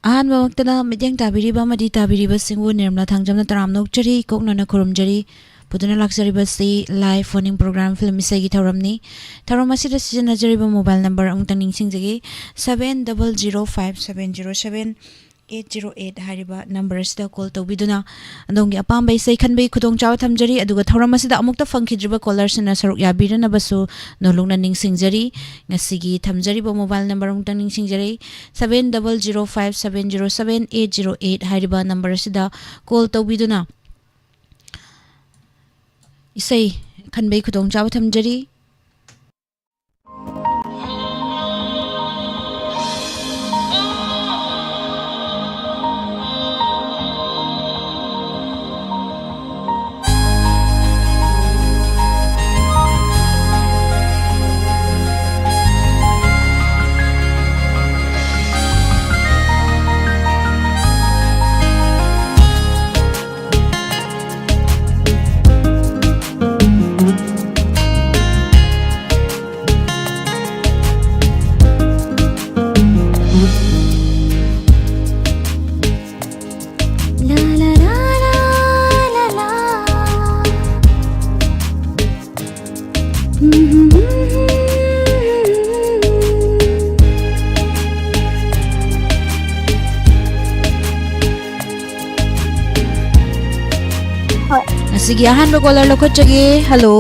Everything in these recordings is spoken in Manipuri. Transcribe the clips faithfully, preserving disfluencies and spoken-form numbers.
ꯑꯍꯥꯟꯕꯃꯛꯇꯗ ꯃꯤꯠꯌꯦꯡ ꯇꯥꯕꯤꯔꯤꯕ ꯑꯃꯗꯤ ꯇꯥꯕꯤꯔꯤꯕꯁꯤꯡꯕꯨ ꯅꯤꯔꯃꯂꯥ ꯊꯥꯡꯖꯝꯅ ꯇꯔꯥꯝꯅ ꯑꯣꯛꯆꯔꯤ, ꯀꯣꯛꯅꯅ ꯈꯨꯔꯨꯝꯖꯔꯤ꯫ ꯄꯨꯗꯨꯅ ꯂꯥꯛꯆꯔꯤꯕꯁꯤ live phone-in program film ꯏꯁꯩꯒꯤ ꯊꯧꯔꯝꯅꯤ꯫ ꯊꯧꯔꯝ ꯑꯁꯤꯗ ꯁꯤꯖꯤꯟꯅꯖꯔꯤꯕ mobile number ꯑꯃꯨꯛꯇꯪ ꯅꯤꯡꯁꯤꯡꯖꯒꯦ, seven double zero five seven zero seven eight zero eight ꯍꯥꯏꯔꯤꯕ number ꯑꯁꯤꯗ call ꯇꯧꯕꯤꯗꯨꯅ ꯑꯗꯣꯝꯒꯤ ꯑꯄꯥꯝꯕ ꯏꯁꯩ ꯈꯟꯕꯒꯤ ꯈꯨꯗꯣꯡꯆꯥꯕ ꯊꯝꯖꯔꯤ꯫ ꯑꯗꯨꯒ ꯊꯧꯔꯝ ꯑꯁꯤꯗ ꯑꯃꯨꯛꯇ ꯐꯪꯈꯤꯗ꯭ꯔꯤꯕ callerꯁꯤꯡꯅ ꯁꯔꯨꯛ ꯌꯥꯕꯤꯔꯅꯕꯁꯨ ꯅꯣꯜꯂꯨꯛꯅ ꯅꯤꯡꯁꯤꯡꯖꯔꯤ꯫ ꯉꯁꯤꯒꯤ ꯊꯝꯖꯔꯤꯕ mobile number ꯑꯃꯨꯛꯇꯪ ꯅꯤꯡꯁꯤꯡꯖꯔꯤ, seven double zero five seven zero seven eight zero eight ꯍꯥꯏꯔꯤꯕ number ꯑꯁꯤꯗ call ꯇꯧꯕꯤꯗꯨꯅ ꯏꯁꯩ ꯈꯟꯕꯒꯤ ꯈꯨꯗꯣꯡꯆꯥꯕ ꯊꯝꯖꯔꯤ꯫ ꯍꯣꯏ꯫ ꯉꯁꯤꯒꯤ ꯑꯍꯥꯟꯕ caller ꯂꯧꯈꯠꯆꯒꯦ꯫ Hello꯫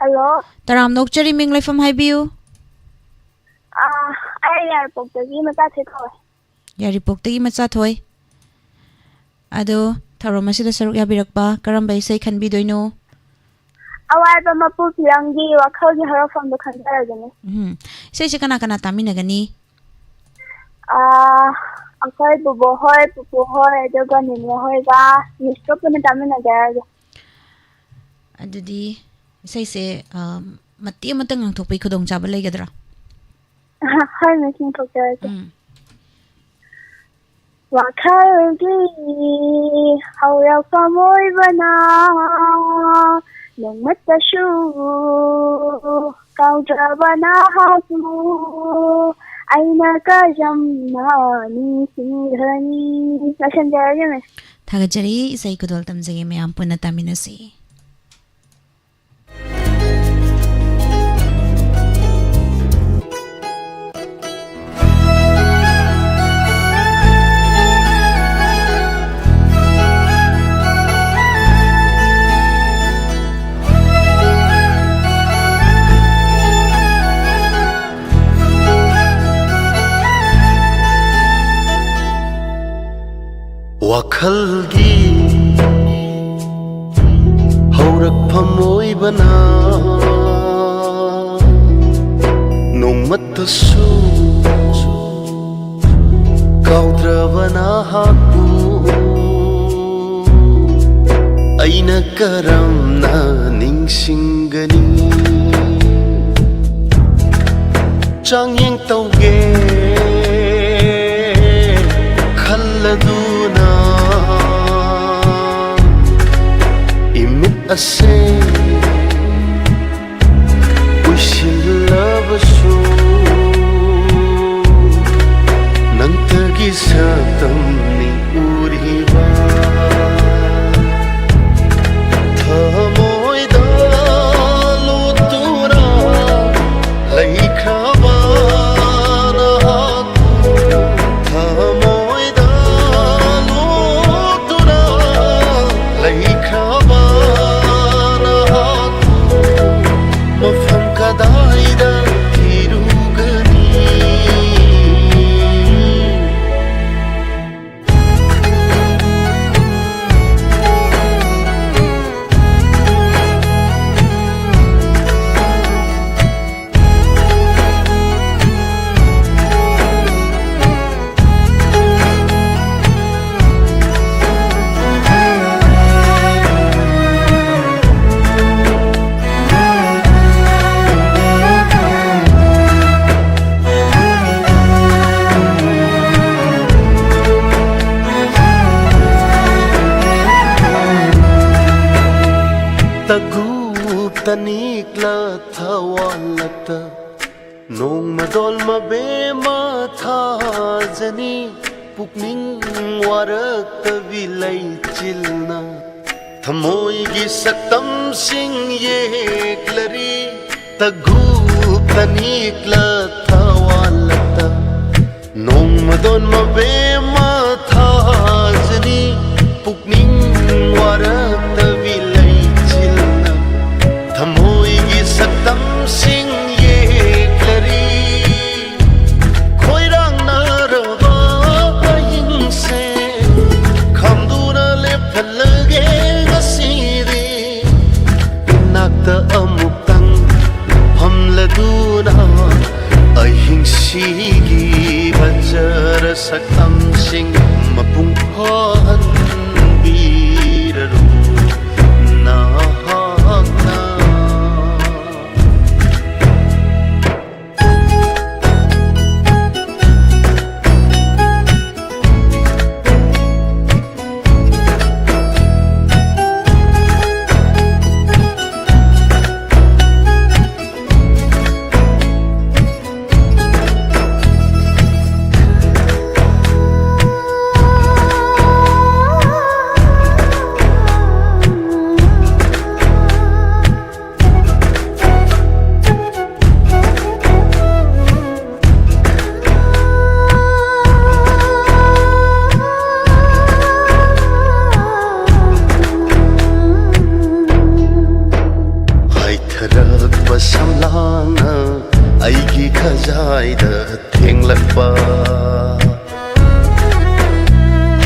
Hello꯫ ꯇꯔꯥꯝꯅ ꯑꯣꯛꯆꯔꯤ, ꯃꯤꯡ ꯂꯩꯐꯝ ꯍꯥꯏꯕꯤꯌꯨ꯫ ꯑꯥ, ꯑꯩ ꯌꯥꯏꯔꯤꯄꯣꯛꯇꯒꯤ ꯃꯆꯥ ꯊꯣꯏ ꯀꯧꯋꯦ꯫ ꯌꯥꯏꯔꯤꯄꯣꯛꯇꯒꯤ ꯃꯆꯥ ꯊꯣꯏ꯫ ꯑꯗꯣ ꯊꯧꯔꯝ ꯑꯁꯤꯗ ꯁꯔꯨꯛ ꯌꯥꯕꯤꯔꯛꯄ ꯀꯔꯝꯕ ꯏꯁꯩ ꯈꯟꯕꯤꯗꯣꯏꯅꯣ? ꯑꯋꯥꯏꯕ ꯃꯄꯨ ꯐꯤꯂꯝꯒꯤ ꯋꯥꯈꯜꯒꯤ ꯍꯧꯔꯛꯐꯝꯗꯣ ꯈꯟꯖꯔꯒꯅꯤ꯫ ꯎꯝ꯫ ꯏꯁꯩꯁꯦ ꯀꯅꯥ ꯀꯅꯥ ꯇꯥꯃꯤꯟꯅꯒꯅꯤ? ꯑꯥ, ꯑꯩꯈꯣꯏ ꯕꯨꯕꯣꯛ ꯍꯣꯏ, ꯄꯨꯄꯨ ꯍꯣꯏ, ꯑꯗꯨꯒ ꯅꯦꯅꯦ ꯍꯣꯏꯒ ꯃꯤꯁꯀ ꯄꯨꯟꯅ ꯇꯥꯃꯤꯟꯅꯖꯔꯒꯦ꯫ ꯑꯗꯨꯗꯤ ꯏꯁꯩꯁꯦ, ꯑ, ꯃꯇꯦꯛ ꯑꯃꯇꯪ ꯉꯥꯡꯊꯣꯛꯄꯒꯤ ꯈꯨꯗꯣꯡꯆꯥꯕ ꯂꯩꯒꯗ꯭ꯔꯥ? ꯍꯣꯏ, ꯃꯤꯁ, ꯉꯥꯡꯊꯣꯛꯆꯔꯛꯀꯦ꯫ ꯎꯝ꯫ ꯋꯥꯈꯜꯒꯤ ꯍꯧꯔꯛꯐꯝ ꯑꯣꯏꯕꯅ ꯅꯣꯡꯃꯇꯁꯨ ꯀꯥꯎꯖꯕ ꯅꯍꯥꯛꯄꯨ ꯑꯩꯅ ꯀꯔꯝꯅ ꯅꯤꯡꯁꯤꯡꯒꯅꯤ? ꯂꯣꯏꯁꯤꯟꯖꯔꯒꯦ, ꯃꯦꯝ꯫ ꯊꯥꯒꯠꯆꯔꯤ꯫ ꯏꯁꯩ ꯈꯨꯗꯣꯜ ꯇꯝꯖꯒꯦ, ꯃꯌꯥꯝ ꯄꯨꯟꯅ ꯇꯥꯃꯤꯟꯅꯁꯤ꯫ ꯋꯥꯈꯜꯒꯤ ꯍꯧꯔꯛꯐꯝ ꯑꯣꯏꯕꯅ ꯅꯣꯡꯃꯠꯇꯁꯨ ꯀꯥꯎꯗ꯭ꯔꯕ ꯅꯍꯥꯛꯄꯨ ꯑꯩꯅ ꯀꯔꯝꯅ ꯅꯤꯡꯁꯤꯡꯒꯅꯤ? ꯆꯥꯡꯌꯦꯡ ꯇꯧꯒꯦ ꯈꯜꯂꯗꯨꯅ ꯏꯃꯤꯠ ꯑꯁꯦ ꯎꯏꯁꯤꯜꯂꯕꯁꯨ ꯅꯪꯇꯒꯤ ꯁꯛꯇꯝꯅꯤ ꯎꯔꯤꯕ꯫ ꯊꯃꯣꯏꯗ ꯂꯣꯠꯇꯨꯅ ꯂꯩꯈ꯭ꯔꯕ ꯅꯍꯥꯛꯄꯨ, ꯊꯃꯣꯏꯗ ꯂꯣꯠꯇꯨꯅ ꯂꯩꯈ꯭ꯔꯕ ꯅꯍꯥꯛꯄꯨ ꯃꯐꯝ ꯀꯗꯥꯏꯗ ꯊꯤꯔꯨꯒꯅꯤ? ꯇꯒꯨ ꯇꯅꯤꯛꯂ ꯊꯋꯥꯟꯂꯛꯇ ꯅꯣꯡꯃꯗꯣꯟ ꯃꯕꯦꯝꯃ ꯊꯥꯖꯅꯤ, ꯄꯨꯛꯅꯤꯡ ꯋꯥꯔꯛꯇꯕꯤ ꯂꯩꯆꯤꯜꯅ ꯊꯃꯣꯏꯒꯤ ꯁꯛꯇꯝꯁꯤꯡ ꯌꯦꯛꯂꯔꯤ꯫ ꯇꯒꯨ ꯇꯅꯤꯛꯂ ꯊꯋꯥꯜꯂꯛꯇ ꯅꯣꯡꯃꯗꯣꯟ ꯃꯕꯦꯝꯃ ꯊꯥꯖꯅꯤ, ꯄꯨꯛꯅꯤꯡ ꯋꯥꯔꯛꯇꯕꯤ ꯂꯩꯆꯤꯜꯅ ꯊꯃꯣꯏꯒꯤ ꯁꯛꯇꯝꯁꯤꯡ ꯌꯦꯛꯂꯔꯤ꯫ ꯈꯣꯏꯔꯥꯡꯅꯔꯕ ꯑꯍꯤꯡꯁꯦ ꯈꯥꯝꯗꯨꯅ ꯂꯦꯞꯍꯜꯂꯒꯦ ꯉꯁꯤꯗꯤ꯫ ꯏꯅꯥꯛꯇ ꯑꯃꯨꯛꯇꯪ ꯐꯝꯂꯗꯨꯅ ꯑꯍꯤꯡꯁꯤꯒꯤ ꯐꯖꯔ ꯁꯛꯇꯝꯁꯤꯡ ꯃꯄꯨꯡ ꯐꯥꯍꯟꯕꯤꯔꯔꯨ ꯅꯍꯥꯛꯅ꯫ ꯍꯥꯏꯊꯔꯛꯄ ꯁꯝꯂꯥꯡꯅ ꯑꯩꯒꯤ ꯈꯖꯥꯏꯗ ꯊꯦꯡꯂꯛꯄ꯫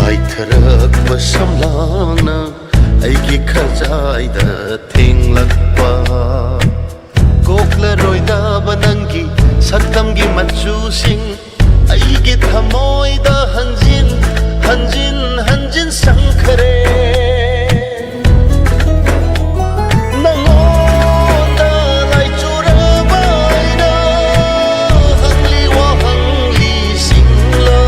ꯍꯥꯏꯊꯔꯛꯄ ꯁꯝꯂꯥꯡꯅ ꯑꯩꯒꯤ ꯈꯖꯥꯏꯗ ꯊꯦꯡꯂꯛꯄ꯫ ꯀꯣꯛꯂꯔꯣꯏꯗꯕ ꯅꯪꯒꯤ ꯁꯛꯇꯝꯒꯤ ꯃꯆꯨꯁꯤꯡ ꯑꯩꯒꯤ ꯊꯃꯣꯏꯗ ꯍꯟꯖꯤꯟ ꯍꯟꯖꯤꯟ ꯍꯟꯖꯤꯟ ꯁꯪꯈꯔꯦ꯫ ꯅꯉꯣꯟꯗ ꯂꯥꯏꯆꯨꯔꯕ ꯑꯩꯅ ꯍꯪꯂꯤ ꯋꯥꯍꯪꯂꯤꯁꯤꯡꯂ꯫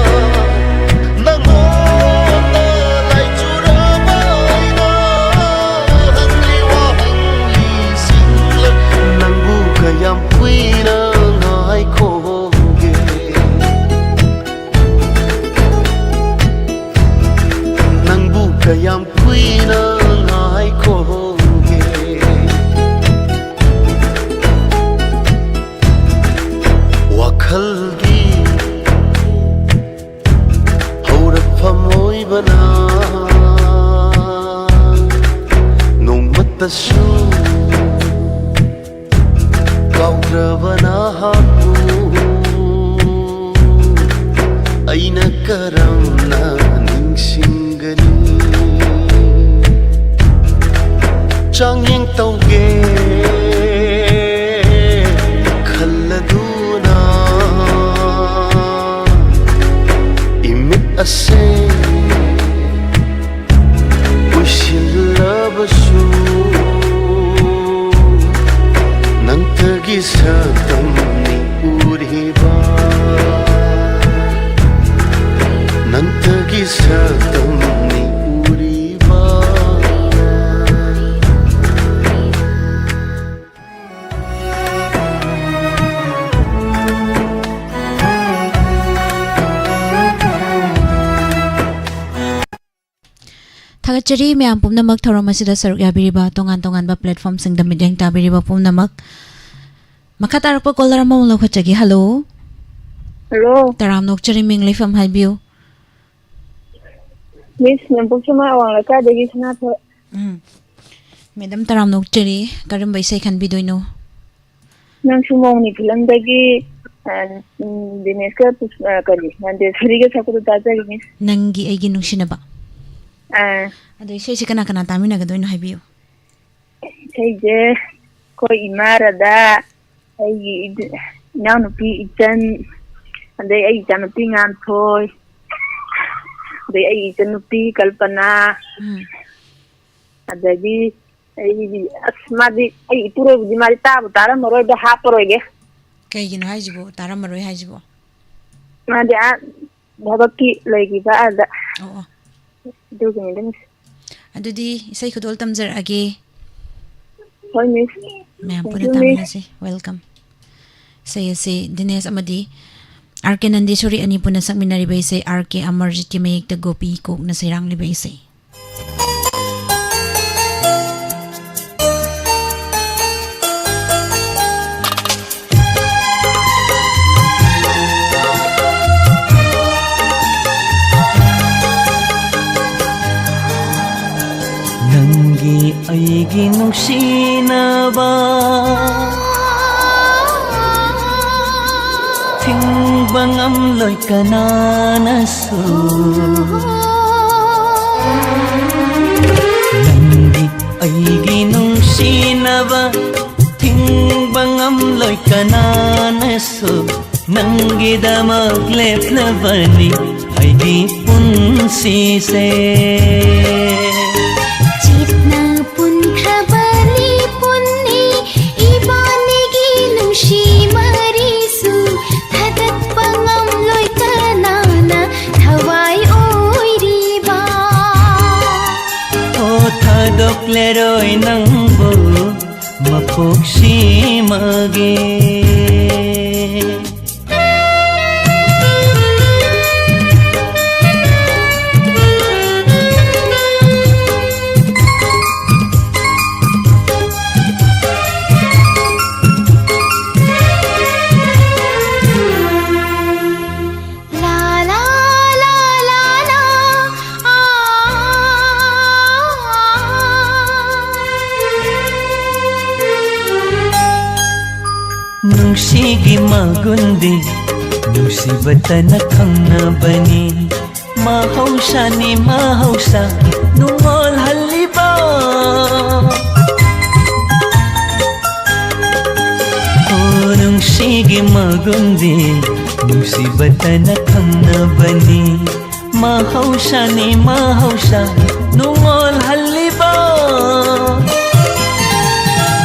ꯅꯉꯣꯟꯗ ꯂꯥꯏꯆꯨꯔꯕ ꯑꯩꯅ ꯍꯪꯂꯤ ꯋꯥꯍꯪꯂꯤꯁꯤꯡꯂ꯫ ꯅꯪꯕꯨ ꯀꯌꯥꯝ ꯀꯨꯏꯅ ꯉꯥꯏ ꯁꯨ ꯀꯥꯎꯈ꯭ꯔꯕ ꯅꯍꯥꯛꯄꯨ ꯑꯩꯅ ꯀꯔꯝꯅ ꯅꯤꯡꯁꯤꯡꯒꯅꯤ? ꯆꯥꯡꯌꯦꯡ ꯇꯧꯒꯦ ꯈꯜꯂꯗꯨꯅ ꯏꯃꯤꯠ ꯑꯁꯦ ꯎꯏꯁꯤꯜꯂꯕꯁꯨ ꯅꯪꯇꯒꯤ ꯁꯛꯇꯝꯅꯤ ꯎꯔꯤꯕ, ꯅꯪꯇꯒꯤ ꯁꯛꯇꯝꯅꯤ ꯎꯔꯤꯕ꯫ ꯊꯥꯒꯠꯆꯔꯤ ꯃꯌꯥꯝ ꯄꯨꯝꯅꯃꯛ ꯊꯧꯔꯝ ꯑꯁꯤꯗ ꯁꯔꯨꯛ ꯌꯥꯕꯤꯔꯤꯕ, ꯇꯣꯉꯥꯟ ꯇꯣꯉꯥꯟꯕ platformꯁꯤꯡꯗ ꯃꯤꯠꯌꯦꯡ ꯇꯥꯕꯤꯔꯤꯕ ꯄꯨꯝꯅꯃꯛ꯫ ꯃꯈꯥ ꯇꯥꯔꯛꯄ caller ꯑꯃꯃꯨꯛ ꯂꯧꯈꯠꯆꯒꯦ꯫ Hello꯫ Hello꯫ ꯇꯔꯥꯝꯅ ꯑꯣꯛꯆꯔꯤ, ꯃꯤꯡ ꯂꯩꯐꯝ ꯍꯥꯏꯕꯤꯌꯨ꯫ Miss, ꯅꯣꯡꯄꯣꯛ ꯁꯅꯥ ꯑꯋꯥꯡ ꯂꯩꯀꯥꯏꯗꯒꯤ ꯁꯅꯥꯊꯣꯏ꯫ ꯎꯝ꯫ Madam, ꯇꯔꯥꯝꯅ ꯑꯣꯛꯆꯔꯤ꯫ ꯀꯔꯝꯕ ꯏꯁꯩ ꯈꯟꯕꯤꯗꯣꯏꯅꯣ? ꯅꯪꯁꯨ ꯃꯧꯅꯤ ꯐꯤꯂꯝꯗꯒꯤ, ꯑ, ꯎꯝ, ꯗꯤꯅꯦꯁꯀ ꯄꯨꯁ-, ꯑ, ꯀꯔꯤ, ꯅꯟꯗꯦꯁꯣꯔꯤꯒ ꯁꯛꯄꯗꯣ ꯇꯥꯖꯒꯦ, Miss꯫ ꯅꯪꯒꯤ ꯑꯩꯒꯤ ꯅꯨꯡꯁꯤꯅꯕ꯫ ꯑꯥ꯫ ꯑꯗꯣ ꯏꯁꯩꯁꯦ ꯀꯅꯥ ꯀꯅꯥ ꯇꯥꯃꯤꯟꯅꯒꯗꯣꯏꯅꯣ ꯍꯥꯏꯕꯤꯌꯨ꯫ ꯏꯁꯩꯁꯦ ꯑꯩꯈꯣꯏ ꯏꯃꯥ ꯔꯥꯙꯥ, ꯑꯩꯒꯤ ꯏꯗ-, ꯏꯅꯥꯎꯅꯨꯄꯤ ꯏꯆꯟ, ꯑꯗꯩ ꯑꯩ ꯏꯆꯥꯅꯨꯄꯤ ꯉꯥꯟꯊꯣꯏ, ꯑꯗꯩ ꯑꯩ ꯏꯆꯟꯅꯨꯄꯤ ꯀꯜꯄꯅꯥ, ꯎꯝ꯫ ꯑꯗꯒꯤ ꯑꯩꯗꯤ, ꯑꯁ, ꯃꯥꯗꯤ, ꯑꯩ ꯏꯄꯨꯔꯣꯏꯕꯗꯤ ꯃꯥꯗꯤ ꯇꯥꯕꯨ ꯇꯥꯔꯝꯃꯔꯣꯏꯗ, ꯍꯥꯞꯄꯔꯣꯏꯒꯦ꯫ ꯀꯩꯒꯤꯅꯣ ꯍꯥꯏꯁꯤꯕꯣ, ꯇꯥꯔꯝꯃꯔꯣꯏ ꯍꯥꯏꯁꯤꯕꯣ? ꯃꯥꯗꯤ ꯑꯥ ꯊꯕꯛꯀꯤ ꯂꯩꯈꯤꯕ ꯑꯥꯗ꯫ ꯑꯣ, ꯑꯣ꯫ ꯑꯗꯨꯒꯤꯅꯤꯗ, Miss꯫ ꯑꯗꯨꯗꯤ ꯏꯁꯩ ꯈꯨꯗꯣꯜ ꯇꯝꯖꯔꯛꯑꯒꯦ꯫ ꯍꯣꯏ, Miss꯫ ꯃꯌꯥꯝ Thank ꯄꯨꯟꯅ you, Miss꯫ ꯇꯥꯃꯤꯟꯅꯁꯤ꯫ Welcome꯫ ꯏꯁꯩ ꯑꯁꯤ ꯗꯤꯅꯦꯁ ꯑꯃꯗꯤ R K ꯅꯟꯗꯦꯁꯣꯔꯤ ꯑꯅꯤ ꯄꯨꯟꯅ ꯁꯛꯃꯤꯟꯅꯔꯤꯕ ꯏꯁꯩ, R K ꯑꯃꯔꯖꯤꯠꯀꯤ ꯃꯌꯦꯛꯇ ꯒꯣꯄꯤ ꯀꯣꯛꯅ ꯁꯩꯔꯥꯡꯂꯤꯕ ꯏꯁꯩ꯫ ꯅꯪꯒꯤ ꯑꯩ ꯒꯤ ꯅꯨꯡꯁꯤꯅꯕ ꯊꯤꯡꯕ ꯉꯝꯂꯣꯏ ꯀꯅꯥꯅꯁꯨ꯫ ꯅꯪꯗꯤ ꯑꯩꯒꯤ ꯅꯨꯡꯁꯤꯅꯕ ꯊꯤꯡꯕ ꯉꯝꯂꯣꯏ ꯀꯅꯥꯅꯁꯨ꯫ ꯅꯪꯒꯤꯗꯃꯛ ꯂꯦꯞꯂꯕꯅꯤ ꯑꯩꯒꯤ ꯄꯨꯟꯁꯤꯁꯦ꯫ ꯆꯦꯠꯅ ꯄꯨꯟꯈ꯭ꯔꯕꯅꯤ ꯄꯨꯟꯅꯤ ꯏꯕꯥꯅꯤꯒꯤ ꯅꯨꯡꯁꯤ ꯃꯔꯤꯁꯨ꯫ ꯊꯥꯗꯠꯄ ꯉꯝꯂꯣꯏ ꯀꯅꯥꯅ ꯊꯋꯥꯏ ꯑꯣꯏꯔꯤꯕ꯫ ꯑꯣ ꯊꯥꯗꯣꯛꯂꯔꯣꯏ ꯅꯪꯕꯨ ꯃꯄꯣꯛꯁꯤꯃꯒꯤ꯫ ꯂꯥ ꯂꯥ ꯂꯥ ꯂꯥ ꯂꯥ꯫ ꯑꯥ, ꯑꯥ, ꯑꯥ꯫ ꯅꯨꯡꯁꯤꯒꯤ ꯃꯒꯨꯟꯗꯤ ꯅꯨꯡꯁꯤꯕꯇꯅ ꯈꯪꯅꯕꯅꯤ꯫ ꯃꯍꯧꯁꯥꯅꯤ ꯃꯍꯧꯁꯥ ꯅꯨꯡꯉꯣꯜꯍꯜꯂꯤꯕ꯫ ꯑꯣ, ꯅꯨꯡꯁꯤꯒꯤ ꯃꯒꯨꯟꯗꯤ ꯅꯨꯡꯁꯤꯕꯇꯅ ꯈꯪꯅꯕꯅꯤ꯫ ꯃꯍꯧꯁꯥꯅꯤ ꯃꯍꯧꯁꯥ ꯅꯨꯡꯉꯣꯜꯍꯜꯂꯤꯕ꯫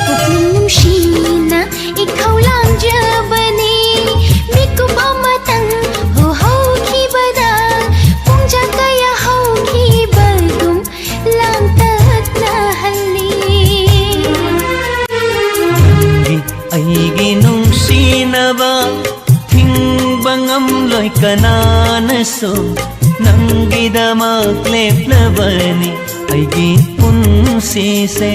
ꯄꯨꯛꯅꯤꯡ ꯅꯨꯡꯁꯤꯅ ꯏꯈꯧ ꯂꯥꯡꯖꯕꯅꯤ꯫ ꯃꯤꯀꯨꯞ ꯑꯃꯇꯪ ꯍꯨꯍꯧꯈꯤꯕꯗ ꯄꯨꯡꯖꯥ ꯀꯌꯥ ꯍꯧꯈꯤꯕꯒꯨꯝ ꯂꯥꯡꯇꯛꯅꯍꯜꯂꯤ꯫ ꯅꯪꯒꯤ ꯑꯩꯒꯤ ꯅꯨꯡꯁꯤꯅꯕ ꯊꯤꯡꯕ ꯉꯝꯂꯣꯏ ꯀꯅꯥꯅꯁꯨ꯫ ꯅꯪꯒꯤꯗꯃꯛ ꯂꯦꯞꯂꯕꯅꯤ ꯑꯩꯒꯤ ꯄꯨꯟꯁꯤꯁꯦ꯫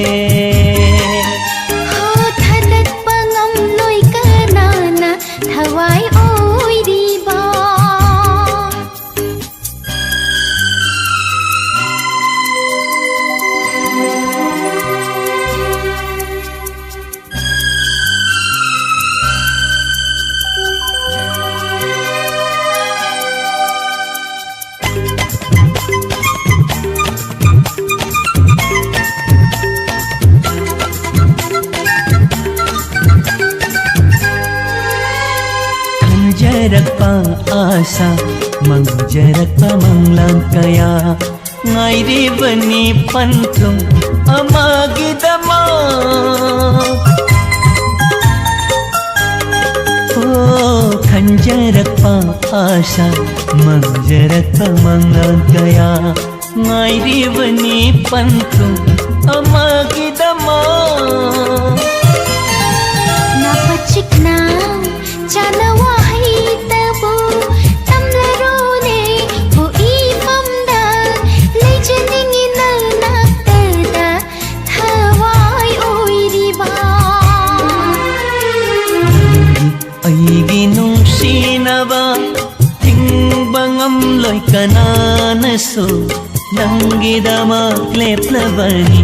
ꯍꯣ, ꯊꯥꯗꯠꯄ ꯉꯝꯂꯣꯏ ꯀꯅꯥꯅ ꯊꯋꯥꯏ ꯑꯣꯏꯔꯤꯕ꯫ ꯑꯥꯁꯥ ꯃꯪꯖꯔꯛꯄ ꯃꯪꯂꯥꯟ ꯀꯌꯥ ꯉꯥꯏꯔꯤꯕꯅꯤ ꯄꯟꯊꯨꯡ ꯑꯃꯒꯤꯗꯃꯛ꯫ ꯑꯣ ꯈꯟꯖꯔꯛꯄ ꯑꯥꯁꯥ ꯃꯪꯖꯔꯛꯄ ꯃꯪꯂꯥꯟ ꯀꯌꯥ ꯉꯥꯏꯔꯤꯕꯅꯤ ꯄꯟꯊꯨꯡ ꯑꯃꯒꯤꯗꯃꯛ꯫ ꯅꯥꯄ ꯆꯤꯛꯅ ꯆꯥꯅ ꯋꯥꯍꯩꯇꯕꯨ ꯇꯝꯂꯔꯣꯅꯦ꯫ ꯍꯣ ꯏꯐꯝꯗ ꯂꯩꯖꯅꯤꯡꯉꯤ ꯅꯅꯥꯛꯇꯗ ꯊꯋꯥꯏ ꯑꯣꯏꯔꯤꯕ꯫ ꯑꯩꯒꯤ ꯅꯨꯡꯁꯤꯅꯕ ꯊꯤꯡꯕ ꯉꯝꯂꯣꯏ ꯀꯅꯥꯅꯁꯨ꯫ ꯅꯪꯒꯤꯗꯃꯛ ꯂꯦꯞꯂꯕꯅꯤ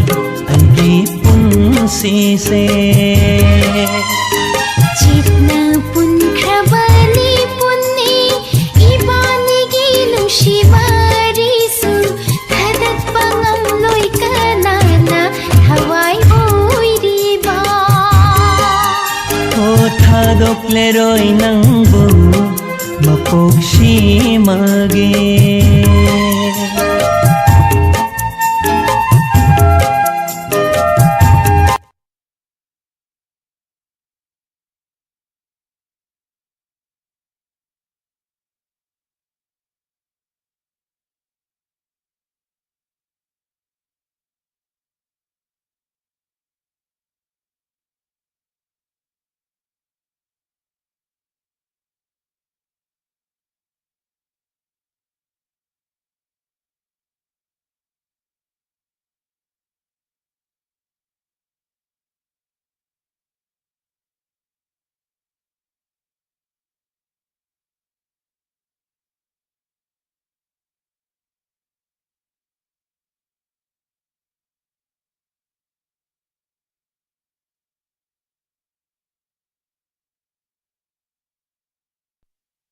ꯑꯩꯒꯤ ꯄꯨꯟꯁꯤꯁꯦ꯫ ꯆꯤꯠꯅ ꯄꯨꯟꯈ꯭ꯔꯕꯅꯤ ꯄꯨꯟꯅꯤ ꯏꯕꯥꯅꯤꯒꯤ ꯅꯨꯡꯁꯤ ꯃꯔꯤꯁꯨ꯫ ꯊꯥꯗꯣꯛꯄ ꯉꯝꯂꯣꯏ ꯀꯅꯥꯅ ꯊꯋꯥꯏ ꯑꯣꯏꯔꯤꯕ꯫ ꯑꯣ ꯊꯥꯗꯣꯛꯂꯔꯣꯏ ꯅꯪꯕꯨ ꯃꯄꯣꯛꯁꯤꯃꯒꯤ꯫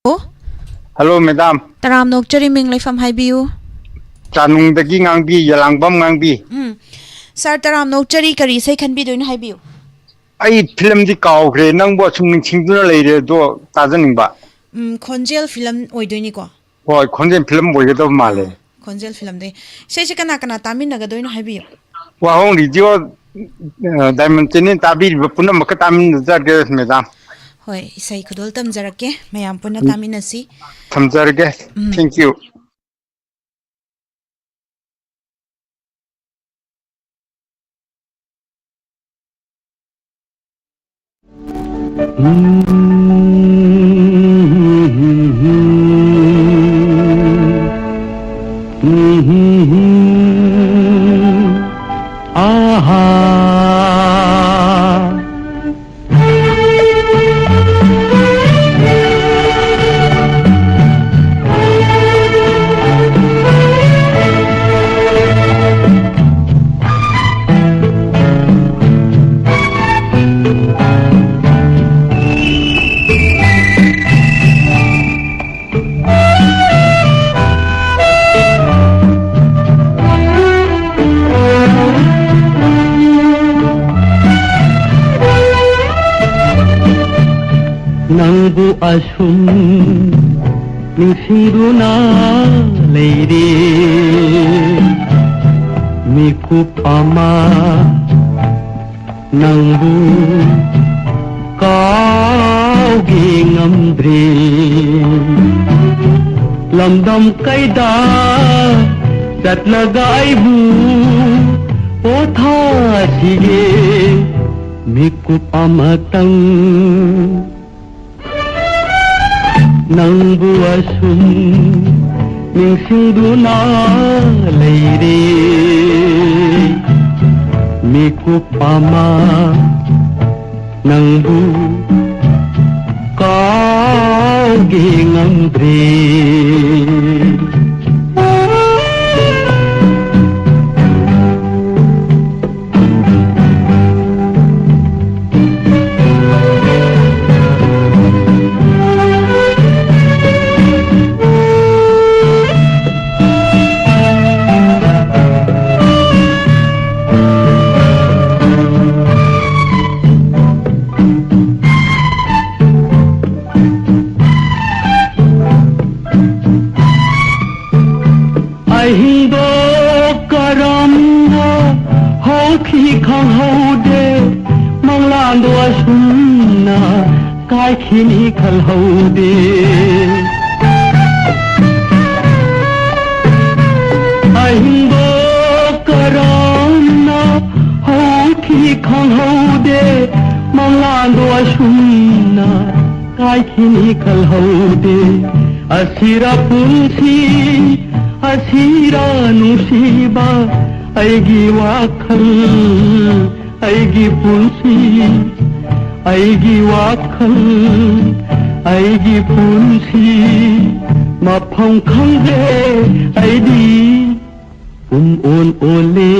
ꯑꯣ? Hello, madam. ꯇꯔꯥꯝꯅ ꯑꯣꯛꯆꯔꯤ, ꯃꯤꯡ ꯂꯩꯐꯝ ꯍꯥꯏꯕꯤꯌꯨ꯫ ꯆꯥꯅꯨꯡꯗꯒꯤ ꯉꯥꯡꯕꯤ, ꯌꯦꯂꯥꯡꯕꯝ ꯉꯥꯡꯕꯤ꯫ ꯎꯝ꯫ ꯁꯥꯔ, ꯇꯔꯥꯝꯅ ꯑꯣꯛꯆꯔꯤ, ꯀꯔꯤ ꯏꯁꯩ ꯈꯟꯕꯤꯗꯣꯏꯅꯣ ꯍꯥꯏꯕꯤꯌꯨ꯫ ꯑꯩ ꯐꯤꯂꯝꯗꯤ ꯀꯥꯎꯈ꯭ꯔꯦ, ꯅꯪꯕꯨ ꯑꯁꯨꯝ ꯅꯤꯡꯁꯤꯡꯗꯨꯅ ꯂꯩꯔꯦ, ꯑꯗꯣ ꯇꯥꯖꯅꯤꯡꯕ꯫ ꯎꯝ, ꯈꯣꯟꯖꯦꯜ ꯐꯤꯂꯝ ꯑꯣꯏꯗꯣꯏꯅꯤꯀꯣ? ꯍꯣꯏ, ꯈꯣꯟꯖꯦꯜ ꯐꯤꯂꯝ ꯑꯣꯏꯒꯗꯕ ꯃꯥꯜꯂꯦ꯫ ꯑꯥ, ꯈꯣꯟꯖꯦꯜ ꯐꯤꯂꯝꯗꯩ꯫ ꯏꯁꯩꯁꯦ ꯀꯅꯥ ꯀꯅꯥ ꯇꯥꯃꯤꯟꯅꯒꯗꯣꯏꯅꯣ ꯍꯥꯏꯕꯤꯌꯨ꯫ ꯋꯥꯍꯣꯡ ꯔꯦꯗꯤꯑꯣ, ꯑ, ꯗꯥꯏꯃꯟ ꯆꯦꯅꯦꯜ ꯇꯥꯕꯤꯔꯤꯕ ꯄꯨꯝꯅꯃꯛꯀ ꯇꯥꯃꯤꯟꯅꯖꯔꯒꯦ, ꯃꯦꯗꯥꯝ꯫ ꯍꯣꯏ, ꯏꯁꯩ ꯈꯨꯗꯣꯜ ꯇꯝꯖꯔꯛꯀꯦ, ꯃꯌꯥꯝ ꯄꯨꯟꯅ ꯎꯝ꯫ ꯇꯥꯃꯤꯟꯅꯁꯤ꯫ ꯊꯝꯖꯔꯒꯦ꯫ ꯎꯝ꯫ Thank you꯫ ꯅꯪꯕꯨ ꯑꯁꯨꯝ ꯅꯤꯡꯁꯤꯡꯗꯨꯅ ꯂꯩꯔꯦ꯫ ꯃꯤꯀꯨꯞ ꯑꯃ ꯅꯪꯕꯨ ꯀꯥꯎꯒꯦ ꯉꯝꯗ꯭ꯔꯦ꯫ ꯂꯝꯗꯝ ꯀꯩꯗ ꯆꯠꯂꯒ ꯑꯩꯕꯨ ꯄꯣꯊꯥꯁꯤꯒꯦ? ꯃꯤꯀꯨꯞ ꯑꯃꯇꯪ ꯅꯪꯕꯨ ꯑꯁꯨꯝ ꯅꯤꯡꯁꯤꯡꯗꯨꯅ ꯂꯩꯔꯦ꯫ ꯃꯤꯀꯨꯞ ꯑꯃ ꯅꯪꯕꯨ ꯀꯥꯎꯒꯦ ꯉꯝꯗ꯭ꯔꯦ꯫ ꯑꯍꯤꯡꯗꯣ ꯀꯔꯝꯅ ꯍꯧꯈꯤ ꯈꯪꯍꯧꯗꯦ, ꯃꯪꯂꯥꯟꯗꯣ ꯑꯁꯨꯝꯅ ꯀꯥꯏꯈꯤꯅꯤ ꯈꯜꯍꯧꯗꯦ꯫ ꯑꯍꯤꯡꯗꯣ ꯀꯔꯝꯅ ꯍꯧꯈꯤ ꯈꯪꯍꯧꯗꯦ, ꯃꯪꯂꯥꯟꯗꯣ ꯑꯁꯨꯝꯅ ꯀꯥꯏꯈꯤꯅꯤ ꯈꯜꯍꯧꯗꯦ꯫ ꯑꯁꯤꯔ ꯄꯨꯟꯁꯤ, ꯑꯁꯤꯔ ꯅꯨꯡꯁꯤꯕ, ꯑꯩꯒꯤ ꯋꯥꯈꯜ, ꯑꯩꯒꯤ ꯄꯨꯟꯁꯤ, ꯑꯩꯒꯤ ꯋꯥꯈꯜ, ꯑꯩꯒꯤ ꯄꯨꯟꯁꯤ, ꯃꯐꯝ ꯈꯪꯗꯦ ꯑꯩꯗꯤ꯫ ꯄꯨꯝ ꯑꯣꯟ ꯑꯣꯜꯂꯦ꯫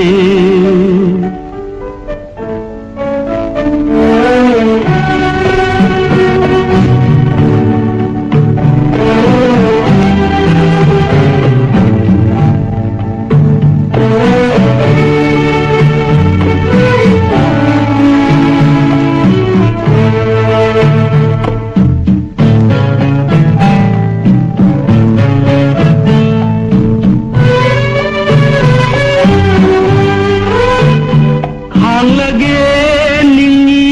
ꯈꯥꯡꯂꯒꯦ ꯅꯤꯡꯏ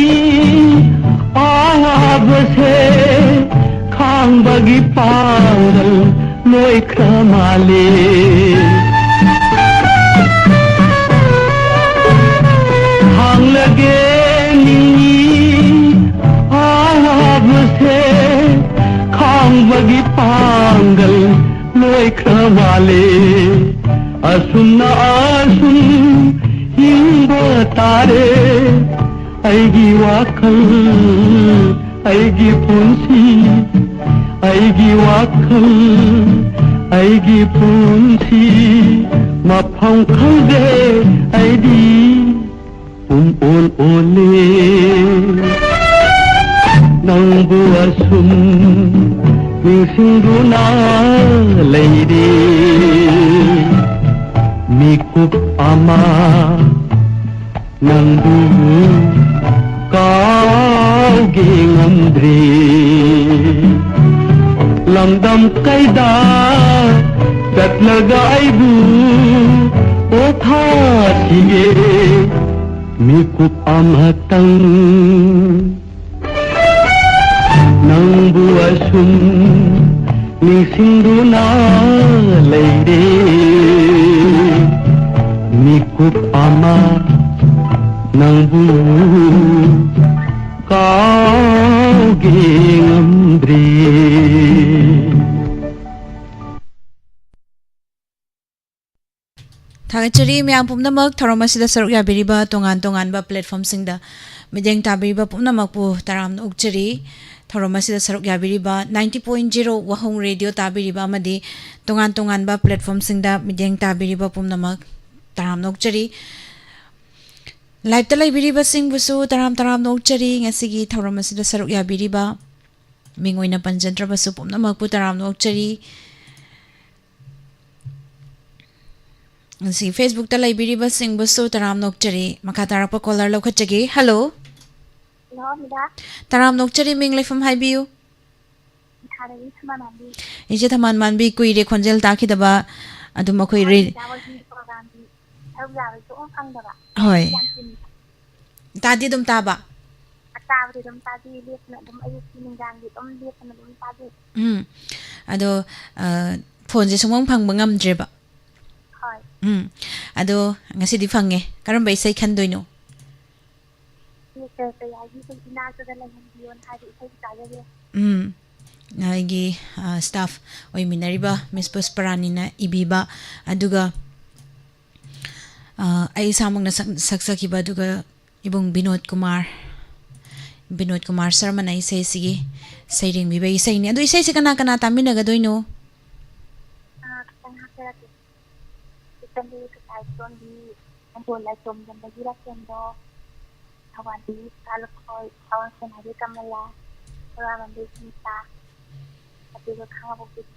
ꯑꯋꯥꯕꯁꯦ, ꯈꯥꯡꯕꯒꯤ ꯄꯥꯡꯒꯜ ꯂꯣꯏꯈ꯭ꯔ ꯃꯥꯜꯂꯦ꯫ ꯈꯥꯡꯂꯒꯦ ꯅꯤꯡꯏ ꯑꯋꯥꯕꯁꯦ, ꯈꯥꯡꯕꯒꯤ ꯄꯥꯡꯒꯜ ꯂꯣꯏꯈ꯭ꯔ ꯃꯥꯜꯂꯦ꯫ ꯑꯁꯨꯝꯅ ꯑꯁꯨꯝ ꯍꯤꯡꯕ ꯇꯥꯔꯦ꯫ ꯑꯩꯒꯤ ꯋꯥꯈꯜ, ꯑꯩꯒꯤ ꯄꯨꯟꯁꯤ, ꯑꯩꯒꯤ ꯋꯥꯈꯜ, ꯑꯩꯒꯤ ꯄꯨꯟꯁꯤ, ꯃꯐꯝ ꯈꯪꯗꯦ ꯑꯩꯗꯤ꯫ ꯄꯨꯝ ꯑꯣꯟ ꯑꯣꯜꯂꯦ꯫ ꯅꯪꯕꯨ ꯑꯁꯨꯝ ꯅꯤꯡꯁꯤꯡꯗꯨꯅ ꯂꯩꯔꯦ꯫ ꯃꯤꯀꯨꯞ ꯑꯃ ꯅꯪꯕꯨ ꯀꯥꯎꯒꯦ ꯉꯝꯗ꯭ꯔꯦ꯫ ꯂꯝꯗꯝ ꯀꯩꯗ ꯆꯠꯂꯒ ꯑꯩꯕꯨ ꯄꯣꯊꯥꯁꯤꯌꯦ ꯃꯤꯀꯨꯞ ꯑꯃꯇꯪ꯫ ꯅꯪꯕꯨ ꯑꯁꯨꯝ ꯅꯤꯡꯁꯤꯡꯗꯨꯅ ꯂꯩꯔꯦ꯫ ꯃꯤꯀꯨꯞ ꯑꯃ ꯅꯪꯕꯨ ꯀꯥꯎꯒꯦ ꯉꯝꯗ꯭ꯔꯦ꯫ ꯊꯥꯒꯠꯆꯔꯤ ꯃꯌꯥꯝ ꯄꯨꯝꯅꯃꯛ ꯊꯧꯔꯝ ꯑꯁꯤꯗ ꯁꯔꯨꯛ ꯌꯥꯕꯤꯔꯤꯕ ꯇꯣꯉꯥꯟ ꯇꯣꯉꯥꯟꯕ platformꯁꯤꯡꯗ ꯃꯤꯠꯌꯦꯡ ꯇꯥꯕꯤꯔꯤꯕ ꯄꯨꯝꯅꯃꯛꯄꯨ ꯇꯔꯥꯝꯅ ꯑꯣꯛꯆꯔꯤ꯫ ꯊꯧꯔꯝ ꯑꯁꯤꯗ ꯁꯔꯨꯛ ꯌꯥꯕꯤꯔꯤꯕ ninety point zero ꯋꯥꯍꯣꯡ ꯔꯦꯗꯤꯑꯣ ꯇꯥꯕꯤꯔꯤꯕ ꯑꯃꯗꯤ ꯇꯣꯉꯥꯟ ꯇꯣꯉꯥꯟꯕ platformꯁꯤꯡꯗ ꯃꯤꯠꯌꯦꯡ ꯇꯥꯕꯤꯔꯤꯕ ꯄꯨꯝꯅꯃꯛ ꯇꯔꯥꯝꯅ ꯑꯣꯛꯆꯔꯤ꯫ Liveꯇ ꯂꯩꯕꯤꯔꯤꯕꯁꯤꯡꯕꯨꯁꯨ ꯇꯔꯥꯝ ꯇꯔꯥꯝꯅ ꯑꯣꯛꯆꯔꯤ꯫ ꯉꯁꯤꯒꯤ ꯊꯧꯔꯝ ꯑꯁꯤꯗ ꯁꯔꯨꯛ ꯌꯥꯕꯤꯔꯤꯕ ꯃꯤꯡ ꯑꯣꯏꯅ ꯄꯟꯖꯗ꯭ꯔꯕꯁꯨ ꯄꯨꯝꯅꯃꯛꯄꯨ ꯇꯔꯥꯝꯅ ꯑꯣꯛꯆꯔꯤ꯫ ꯉꯁꯤ Facebookꯇ ꯂꯩꯕꯤꯔꯤꯕꯁꯤꯡꯕꯨꯁꯨ ꯇꯔꯥꯝꯅ ꯑꯣꯛꯆꯔꯤ꯫ ꯃꯈꯥ ꯇꯥꯔꯛꯄ caller ꯂꯧꯈꯠꯆꯒꯦ꯫ Hello꯫ Hello, madam. ꯇꯔꯥꯝꯅ ꯑꯣꯛꯆꯔꯤ, ꯃꯤꯡ ꯂꯩꯐꯝ ꯍꯥꯏꯕꯤꯌꯨ꯫ ꯏꯝꯐꯥꯜꯗꯒꯤ ꯊꯝꯕꯥꯜ ꯃꯥꯟꯕꯤ꯫ ꯏꯆꯦ ꯊꯝꯕꯥꯜ ꯃꯥꯟꯕꯤ, ꯀꯨꯏꯔꯦ ꯈꯣꯟꯖꯦꯜ ꯇꯥꯈꯤꯗꯕ꯫ ꯑꯗꯨꯝ ꯑꯩꯈꯣꯏ ꯍꯣꯏ, ꯔꯦ- ꯃꯦꯗꯥꯝ, ꯍꯣꯏꯒꯤ programꯗꯤ ꯁꯔꯨꯛ ꯌꯥꯕ ꯁꯨꯡꯐꯪ ꯐꯪꯗꯕ꯫ ꯍꯣꯏ꯫ ꯌꯥꯝ ꯆꯤꯟꯕ꯫ ꯇꯥꯗꯤ ꯑꯗꯨꯝ ꯇꯥꯕ? ꯇꯥꯕꯗꯤ ꯑꯗꯨꯝ ꯇꯥꯕꯤ, ꯂꯦꯞꯇꯅ ꯑꯗꯨꯝ ꯑꯌꯨꯛꯀꯤ ꯅꯨꯡꯗꯥꯡꯒꯤ ꯑꯗꯨꯝ ꯂꯦꯞꯇꯅ ꯑꯗꯨꯝ ꯇꯥꯕꯤ꯫ ꯎꯝ꯫ ꯑꯗꯣ, ꯑ, ꯐꯣꯟꯁꯦ ꯁꯨꯡꯐꯪ ꯐꯪꯕ ꯉꯝꯗ꯭ꯔꯦꯕ? ꯍꯣꯏ꯫ ꯎꯝ꯫ ꯑꯗꯣ ꯉꯁꯤꯗꯤ ꯐꯪꯉꯦ꯫ ꯀꯔꯝꯕ ꯏꯁꯩ ꯈꯟꯗꯣꯏꯅꯣ? ꯁꯤ ꯀ-, ꯀꯩ ꯍꯥꯏꯅꯤ, ꯑꯩꯈꯣꯏ ꯏꯅꯥꯛꯇꯗ ꯂꯩꯍꯟꯕꯤꯌꯣꯅ ꯍꯥꯏꯕ ꯏꯁꯩꯗꯨ ꯇꯥꯖꯒꯦ꯫ ꯎꯝ꯫ ꯑꯩꯒꯤ, ꯑ, staff ꯑꯣꯏꯃꯤꯟꯅꯔꯤꯕ Miss ꯄꯨꯁꯄꯔꯥꯅꯤꯅ ꯏꯕꯤꯕ, ꯑꯗꯨꯒ, ꯑ, ꯑꯩ ꯏꯁꯥꯃꯛꯅ ꯁꯛ-, ꯁꯛꯆꯈꯤꯕ, ꯑꯗꯨꯒ ꯏꯕꯨꯡ ꯕꯤꯅꯣꯗ ꯀꯨꯃꯥꯔ, ꯕꯤꯅꯣꯗ ꯀꯨꯃꯥꯔ ꯁꯔꯃꯅ ꯏꯁꯩꯁꯤꯒꯤ ꯁꯩꯔꯦꯡꯕꯤꯕ ꯏꯁꯩꯅꯤ꯫ ꯑꯗꯨ ꯏꯁꯩꯁꯤ ꯀꯅꯥ ꯀꯅꯥ ꯇꯥꯃꯤꯟꯅꯒꯗꯣꯏꯅꯣ? ꯑ, ꯈꯤꯇꯪ ꯍꯥꯞꯆꯔꯛꯀꯦ꯫ ꯏꯆꯟꯗꯤ ꯀꯀꯥ ꯏꯆꯣꯟꯗꯤ, ꯅꯝꯕꯣꯜ ꯂꯥꯏꯁ꯭ꯔꯝꯗꯝꯗꯒꯤ ꯔꯥꯆꯦꯟꯗꯣ, ꯊꯧꯕꯥꯜꯗꯒꯤ ꯀꯀꯥ ꯂꯨꯈꯣꯏ, ꯊꯋꯥꯟ ꯁꯦꯟ ꯍꯥꯏꯕꯤ ꯀꯃꯂꯥ, ꯈꯣꯏꯔꯥꯡꯕꯝꯗꯒꯤ ꯁꯨꯅꯤꯇꯥ, ꯑꯗꯨꯒ ꯈꯥꯉꯕꯣꯛꯇꯒꯤ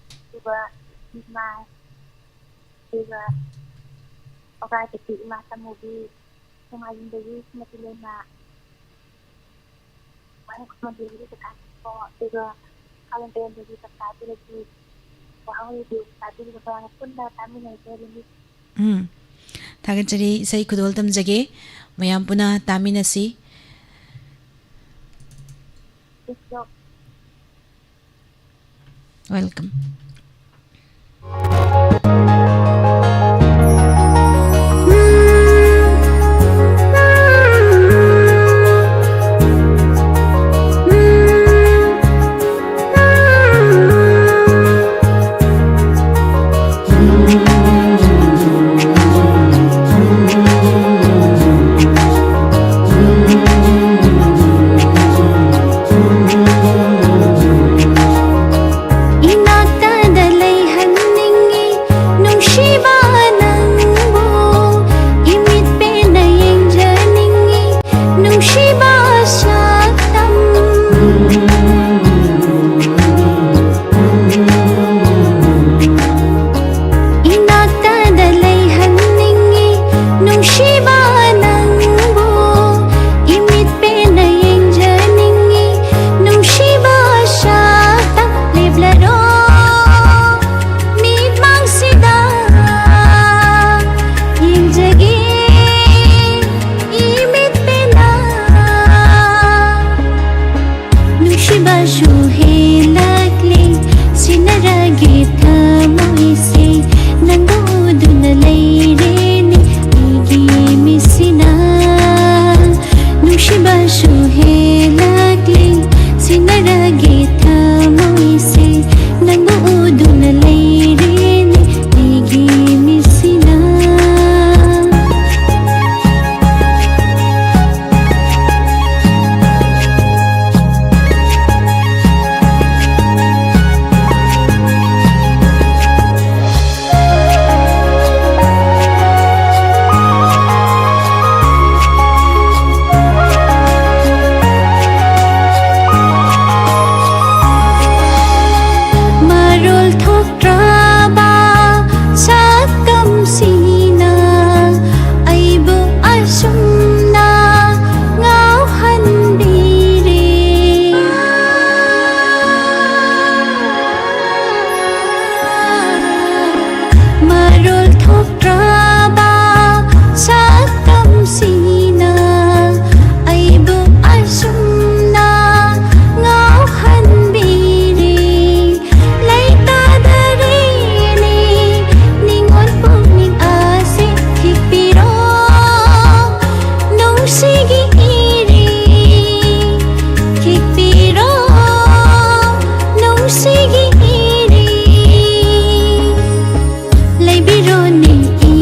ꯏꯃꯥ, ꯑꯗꯨꯒ ꯄꯒꯥꯏꯗꯒꯤ ꯏꯃꯥ ꯁꯃꯨꯕꯤ, ꯅꯣꯡꯃꯥꯏꯖꯤꯡꯗꯒꯤ ꯁꯨꯃꯇꯤ ꯂꯩꯃ, ꯋꯥꯍꯦꯡ ꯈꯨꯃꯟꯗꯒꯤ ꯀꯀꯥ ꯁꯤꯀꯣ, ꯑꯗꯨꯒ ꯈꯥꯂꯦꯟ ꯇꯨꯔꯦꯜꯗꯒꯤ ꯀꯀꯥ ꯇꯨꯔꯦꯜꯒꯤ ꯍꯧꯖꯤꯛ ꯇꯥꯕꯤꯔꯤꯕ ꯄꯨꯟꯅ ꯇꯥꯃꯤꯟꯅꯖꯔꯤꯅꯤ꯫ ꯎꯝ꯫ ꯊꯥꯒꯠꯆꯔꯤ꯫ ꯏꯁꯩ ꯈꯨꯗꯣꯜ ꯇꯝꯖꯒꯦ꯫ ꯃꯌꯥꯝ ꯄꯨꯟꯅ ꯇꯥꯃꯤꯟꯅꯁꯤ꯫ Welcome. ꯏꯅꯥꯛꯇ ꯊꯣꯛꯇ꯭ꯔꯕ ꯁꯛꯇꯝꯁꯤꯅ ꯑꯩꯕꯨ ꯑꯁꯨꯝꯅ ꯉꯥꯎꯍꯟꯕꯤꯔꯤ꯫ ꯂꯩꯇꯥꯗꯔꯦꯅꯦ ꯅꯤꯉꯣꯜ ꯄꯨꯛꯅꯤꯡ ꯑꯁꯦ ꯊꯤꯛꯄꯤꯔꯣ ꯅꯨꯡꯁꯤꯒꯤ ꯏꯔꯤ꯫ ꯊꯤꯛꯄꯤꯔꯣ ꯅꯨꯡꯁꯤꯒꯤ ꯏꯔꯤ꯫ ꯂꯩꯕꯤꯔꯣꯅꯦ ꯏ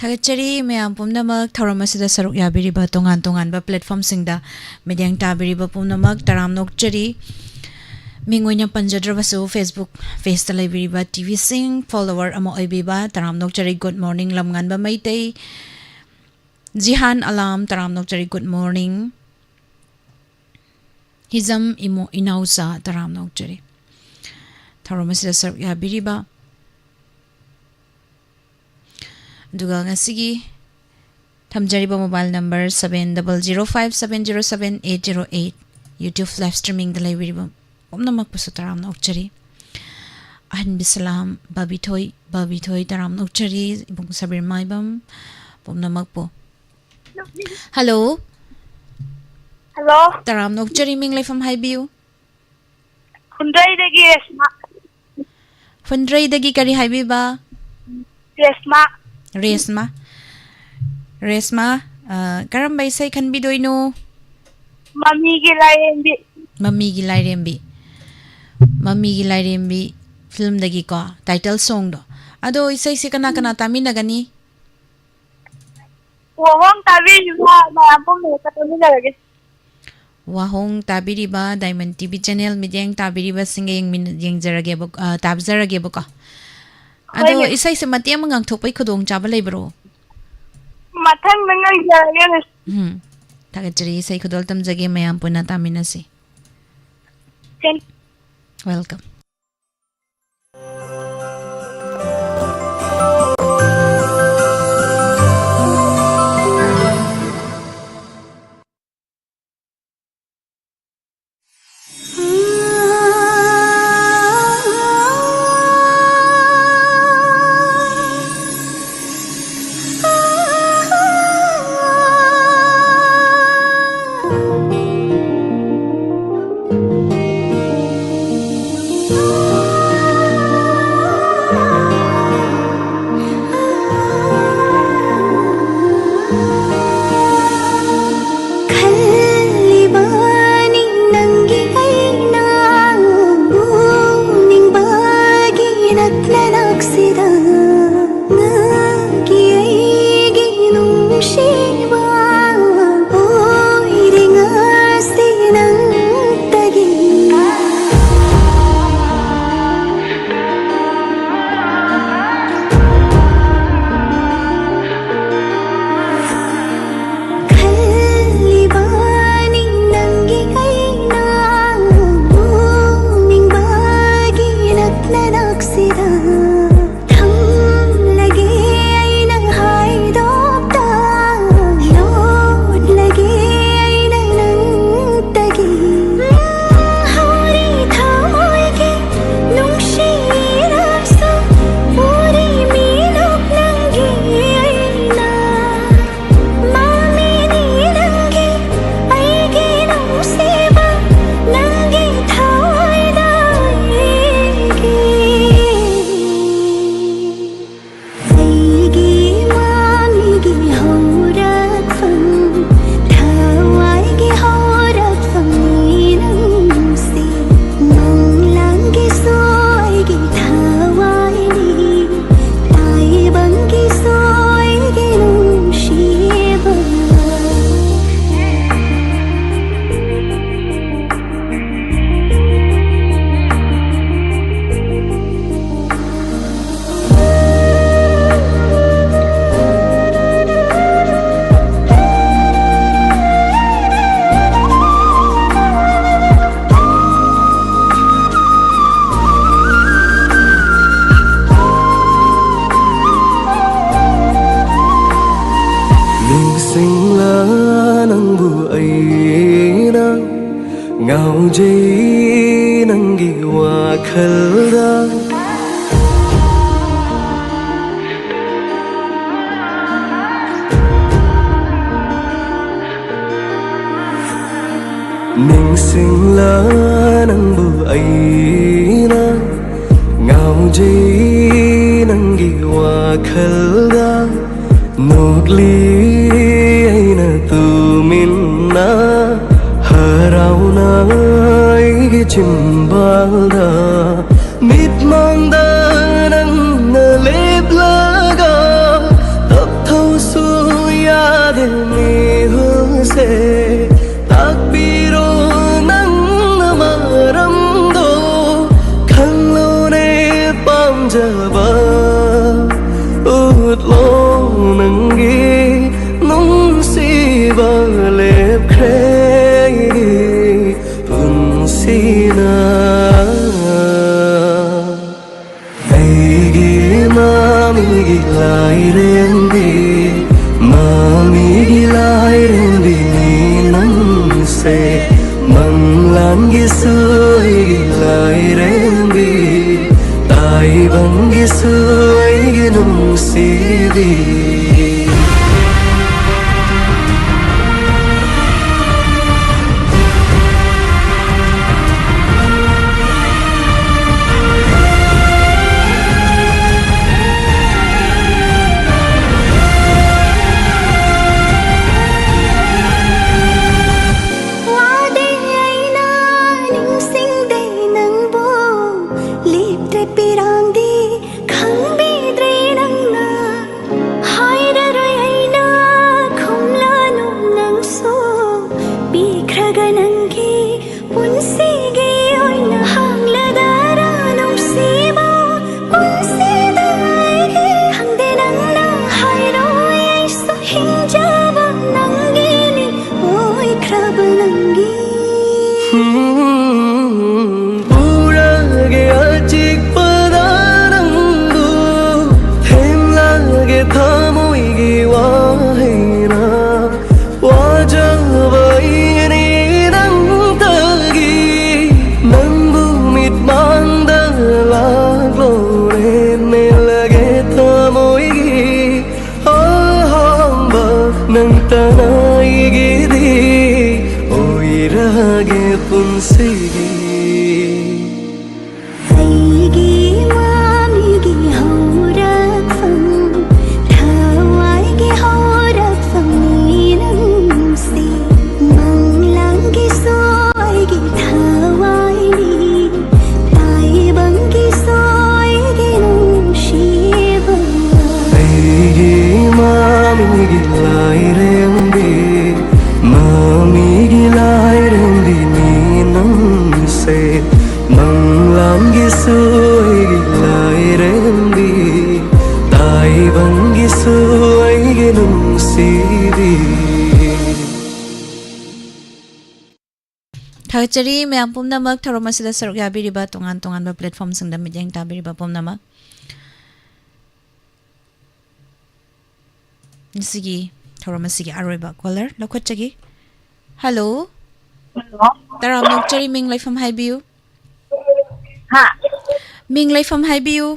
ꯊꯥꯒꯠꯆꯔꯤ ꯃꯌꯥꯝ ꯄꯨꯝꯅꯃꯛ ꯊꯧꯔꯝ ꯑꯁꯤꯗ ꯁꯔꯨꯛ ꯌꯥꯕꯤꯔꯤꯕ ꯇꯣꯉꯥꯟ ꯇꯣꯉꯥꯟꯕ platformꯁꯤꯡꯗ ꯃꯤꯠꯌꯦꯡ ꯇꯥꯕꯤꯔꯤꯕ ꯄꯨꯝꯅꯃꯛ ꯇꯔꯥꯝꯅ ꯑꯣꯛꯆꯔꯤ꯫ ꯃꯤꯡ ꯑꯣꯏꯅ ꯄꯟꯖꯗ꯭ꯔꯕꯁꯨ Facebook pageꯇ ꯂꯩꯕꯤꯔꯤꯕ ꯇꯤꯚꯤꯁꯤꯡ follower ꯑꯃ ꯑꯣꯏꯕꯤꯕ ꯇꯔꯥꯝꯅ ꯑꯣꯛꯆꯔꯤ꯫ Good morning ꯂꯝꯉꯥꯟꯕ ꯃꯩꯇꯩ꯫ ꯖꯤꯍꯥꯟ ꯑꯂꯥꯝ ꯇꯔꯥꯝꯅ ꯑꯣꯛꯆꯔꯤ꯫ Good morning꯫ ꯍꯤꯖꯝ ꯏꯃꯣ ꯏꯅꯥꯎꯆꯥ ꯇꯔꯥꯝꯅ ꯑꯣꯛꯆꯔꯤ꯫ ꯊꯧꯔꯝ ꯑꯁꯤꯗ ꯁꯔꯨꯛ ꯌꯥꯕꯤꯔꯤꯕ ꯑꯗꯨꯒ ꯉꯁꯤꯒꯤ ꯊꯝꯖꯔꯤꯕ mobile number seven double zero five seven zero seven eight zero eight꯫ YouTube live streamingꯗ ꯂꯩꯕꯤꯔꯤꯕ ꯄꯨꯝꯅꯃꯛꯄꯨꯁꯨ ꯇꯔꯥꯝꯅ ꯑꯣꯛꯆꯔꯤ꯫ ꯑꯍꯟꯕꯤ ꯁꯂꯥꯝ ꯕꯥꯕꯤꯊꯣꯏ, ꯕꯥꯕꯤꯊꯣꯏ ꯇꯔꯥꯝꯅ ꯑꯣꯛꯆꯔꯤ꯫ ꯏꯕꯨꯡ ꯁꯕꯤꯔ ꯃꯥꯏꯕꯝ ꯄꯨꯝꯅꯃꯛꯄꯨ꯫ Hello꯫ Hello꯫ ꯇꯔꯥꯝꯅ ꯑꯣꯛꯆꯔꯤ꯫ ꯃꯤꯡ ꯂꯩꯐꯝ ꯍꯥꯏꯕꯤꯌꯨ꯫ ꯍꯨꯟꯗ꯭ꯔꯩꯗꯒꯤ ꯔꯦꯁꯃꯥ꯫ ꯍꯨꯟꯗ꯭ꯔꯩꯗꯒꯤ ꯀꯔꯤ ꯍꯥꯏꯕꯤꯕ? ꯔꯦꯁꯃꯥ꯫ ꯔꯦꯁꯃꯥ꯫ ꯔꯦꯁꯃꯥ, ꯑ, ꯀꯔꯝꯕ ꯏꯁꯩ ꯈꯟꯕꯤꯗꯣꯏꯅꯣ? ꯃꯃꯤꯒꯤ ꯂꯥꯏꯔꯦꯝꯕꯤ꯫ ꯃꯃꯤꯒꯤ ꯂꯥꯏꯔꯦꯝꯕꯤ꯫ ꯃꯃꯤꯒꯤ ꯂꯥꯏꯔꯦꯝꯕꯤ filmꯗꯒꯤꯀꯣ, title songꯗꯣ꯫ ꯑꯗꯣ ꯏꯁꯩꯁꯦ ꯀꯅꯥ ꯀꯅꯥ ꯇꯥꯃꯤꯟꯅꯒꯅꯤ? ꯋꯥꯍꯣꯡ ꯇꯥꯕꯤꯔꯤꯕ ꯃꯌꯥꯝ ꯄꯨꯝꯅꯃꯛꯀ ꯇꯥꯃꯤꯟꯅꯔꯒꯦ꯫ ꯋꯥꯍꯣꯡ ꯇꯥꯕꯤꯔꯤꯕ Diamond ꯇꯤꯚꯤ channel ꯃꯤꯠꯌꯦꯡ ꯇꯥꯕꯤꯔꯤꯕꯁꯤꯡꯒ ꯌꯦꯡꯃꯤꯟ-, ꯌꯦꯡꯖꯔꯒꯦꯕ-, ꯑ, ꯇꯥꯖꯔꯒꯦꯕꯀꯣ꯫ ꯑꯗꯣ ꯍꯣꯏꯅꯦ꯫ ꯏꯁꯩꯁꯦ ꯃꯇꯦꯛ ꯑꯃ ꯉꯥꯡꯊꯣꯛꯄꯒꯤ ꯈꯨꯗꯣꯡꯆꯥꯕ ꯂꯩꯕ꯭ꯔꯣ? ꯃꯊꯪꯗ ꯉꯥꯡꯖꯔꯒꯦ꯫ ꯎꯝ꯫ ꯊꯥꯒꯠꯆꯔꯤ꯫ ꯏꯁꯩ ꯈꯨꯗꯣꯜ ꯇꯝꯖꯒꯦ꯫ ꯃꯌꯥꯝ ꯄꯨꯟꯅ ꯇꯥꯃꯤꯟꯅꯁꯤ꯫ Thank Welcome꯫ ꯉꯥꯎꯖꯩ ꯅꯪꯒꯤ ꯋꯥꯈꯜꯗ꯫ ꯅꯤꯡꯁꯤꯡꯂ ꯅꯪꯕꯨ ꯑꯩꯅ ꯉꯥꯎꯖꯩ ꯅꯪꯒꯤ ꯋꯥꯈꯜꯗ꯫ ꯅꯣꯛꯂꯤ ꯑꯩꯅ ꯇꯨꯃꯤꯟꯅ ꯍꯔꯥꯎꯅ ꯑꯩꯒꯤ ꯆꯤꯝꯕꯥꯜꯗ꯫ ꯃꯤꯠꯃꯥꯡꯗ ꯅꯪꯅ ꯂꯦꯞꯂꯒ ꯇꯞꯊꯧꯁꯨ ꯌꯥꯗꯦ ꯃꯤꯍꯨꯜꯁꯦ꯫ ꯇꯥꯛꯄꯤꯔꯣ ꯅꯪꯅ ꯃꯔꯝꯗꯣ ꯈꯪꯂꯣꯅꯦ ꯄꯥꯝꯖꯕ꯫ ꯎꯠꯂꯣ ꯅꯪꯒꯤ ꯅꯨꯡꯁꯤꯕ ꯂꯦꯞꯈ꯭ꯔꯦ ꯑꯩꯒꯤ ꯄꯨꯟꯁꯤꯅ꯫ ꯑꯩꯒꯤ ꯃꯃꯤꯒꯤ ꯂꯥꯏꯔꯦꯝꯕꯤ, ꯃꯃꯤꯒꯤ ꯂꯥꯏꯔꯦꯝꯕꯤꯅꯤ ꯅꯪꯁꯦ꯫ ꯃꯪꯂꯥꯟꯒꯤꯁꯨ ꯑꯩꯒꯤ ꯂꯥꯏꯔꯦꯝꯕꯤ, ꯇꯥꯏꯕꯪꯒꯤꯁꯨ ꯑꯩꯒꯤ ꯅꯨꯡꯁꯤꯕꯤ꯫ ꯋꯥꯗꯦ ꯑꯩꯅ ꯅꯤꯡꯁꯤꯡꯗꯦ ꯅꯪꯕꯨ, ꯂꯦꯞꯇ꯭ꯔꯦ ꯄꯤꯔꯥꯡꯗꯤ ꯈꯪꯕꯤꯗ꯭ꯔꯦ ꯅꯪꯅ꯫ ꯍꯥꯏ ꯇꯅꯥꯏꯒꯤꯗꯤ ꯑꯣꯏꯔꯒꯦ ꯄꯨꯟꯁꯤꯒꯤ꯫ ꯑꯩꯒꯤ ꯃꯃꯤꯒꯤ ꯍꯧꯔꯛꯐꯝ, ꯊꯋꯥꯏꯒꯤ ꯍꯧꯔꯛꯐꯝꯅꯤ ꯅꯪꯁꯦ꯫ ꯃꯪꯂꯥꯟꯒꯤꯁꯨ ꯑꯩꯒꯤ ꯊꯋꯥꯏꯅꯤ, ꯇꯥꯏꯕꯪꯒꯤꯁꯨ ꯑꯩꯒꯤ ꯅꯨꯡꯁꯤꯕ꯫ ꯑꯩꯒꯤ ꯃꯃꯤꯒꯤ ꯂꯥꯏꯔꯦꯝꯕꯤ, ꯃꯃꯤꯒꯤ ꯂꯥꯏꯔꯦꯝꯕꯤꯅꯤ ꯅꯪꯁꯦ꯫ ꯃꯪꯂꯥꯟꯒꯤꯁꯨ ꯑꯩꯒꯤ ꯂꯥꯏꯔꯦꯝꯕꯤ, ꯇꯥꯏꯕꯪꯒꯤꯁꯨ ꯑꯩꯒꯤ ꯅꯨꯡꯁꯤꯕꯤ꯫ ꯊꯥꯒꯠꯆꯔꯤ ꯃꯌꯥꯝ ꯄꯨꯝꯅꯃꯛ, ꯊꯧꯔꯝ ꯑꯁꯤꯗ ꯁꯔꯨꯛ ꯌꯥꯕꯤꯔꯤꯕ, ꯇꯣꯉꯥꯟ ꯇꯣꯉꯥꯟꯕ platformꯁꯤꯡꯗ ꯃꯤꯠꯌꯦꯡ ꯇꯥꯕꯤꯔꯤꯕ ꯄꯨꯝꯅꯃꯛ꯫ ꯉꯁꯤꯒꯤ ꯊꯧꯔꯝ ꯑꯁꯤꯒꯤ ꯑꯔꯣꯏꯕ caller ꯂꯧꯈꯠꯆꯒꯦ꯫ Hello꯫ Hello꯫ ꯇꯔꯥꯝꯅ ꯑꯣꯛꯆꯔꯤ, ꯃꯤꯡ ꯂꯩꯐꯝ ꯍꯥꯏꯕꯤꯌꯨ꯫ ꯍꯥ? ꯃꯤꯡ ꯂꯩꯐꯝ ꯍꯥꯏꯕꯤꯌꯨ꯫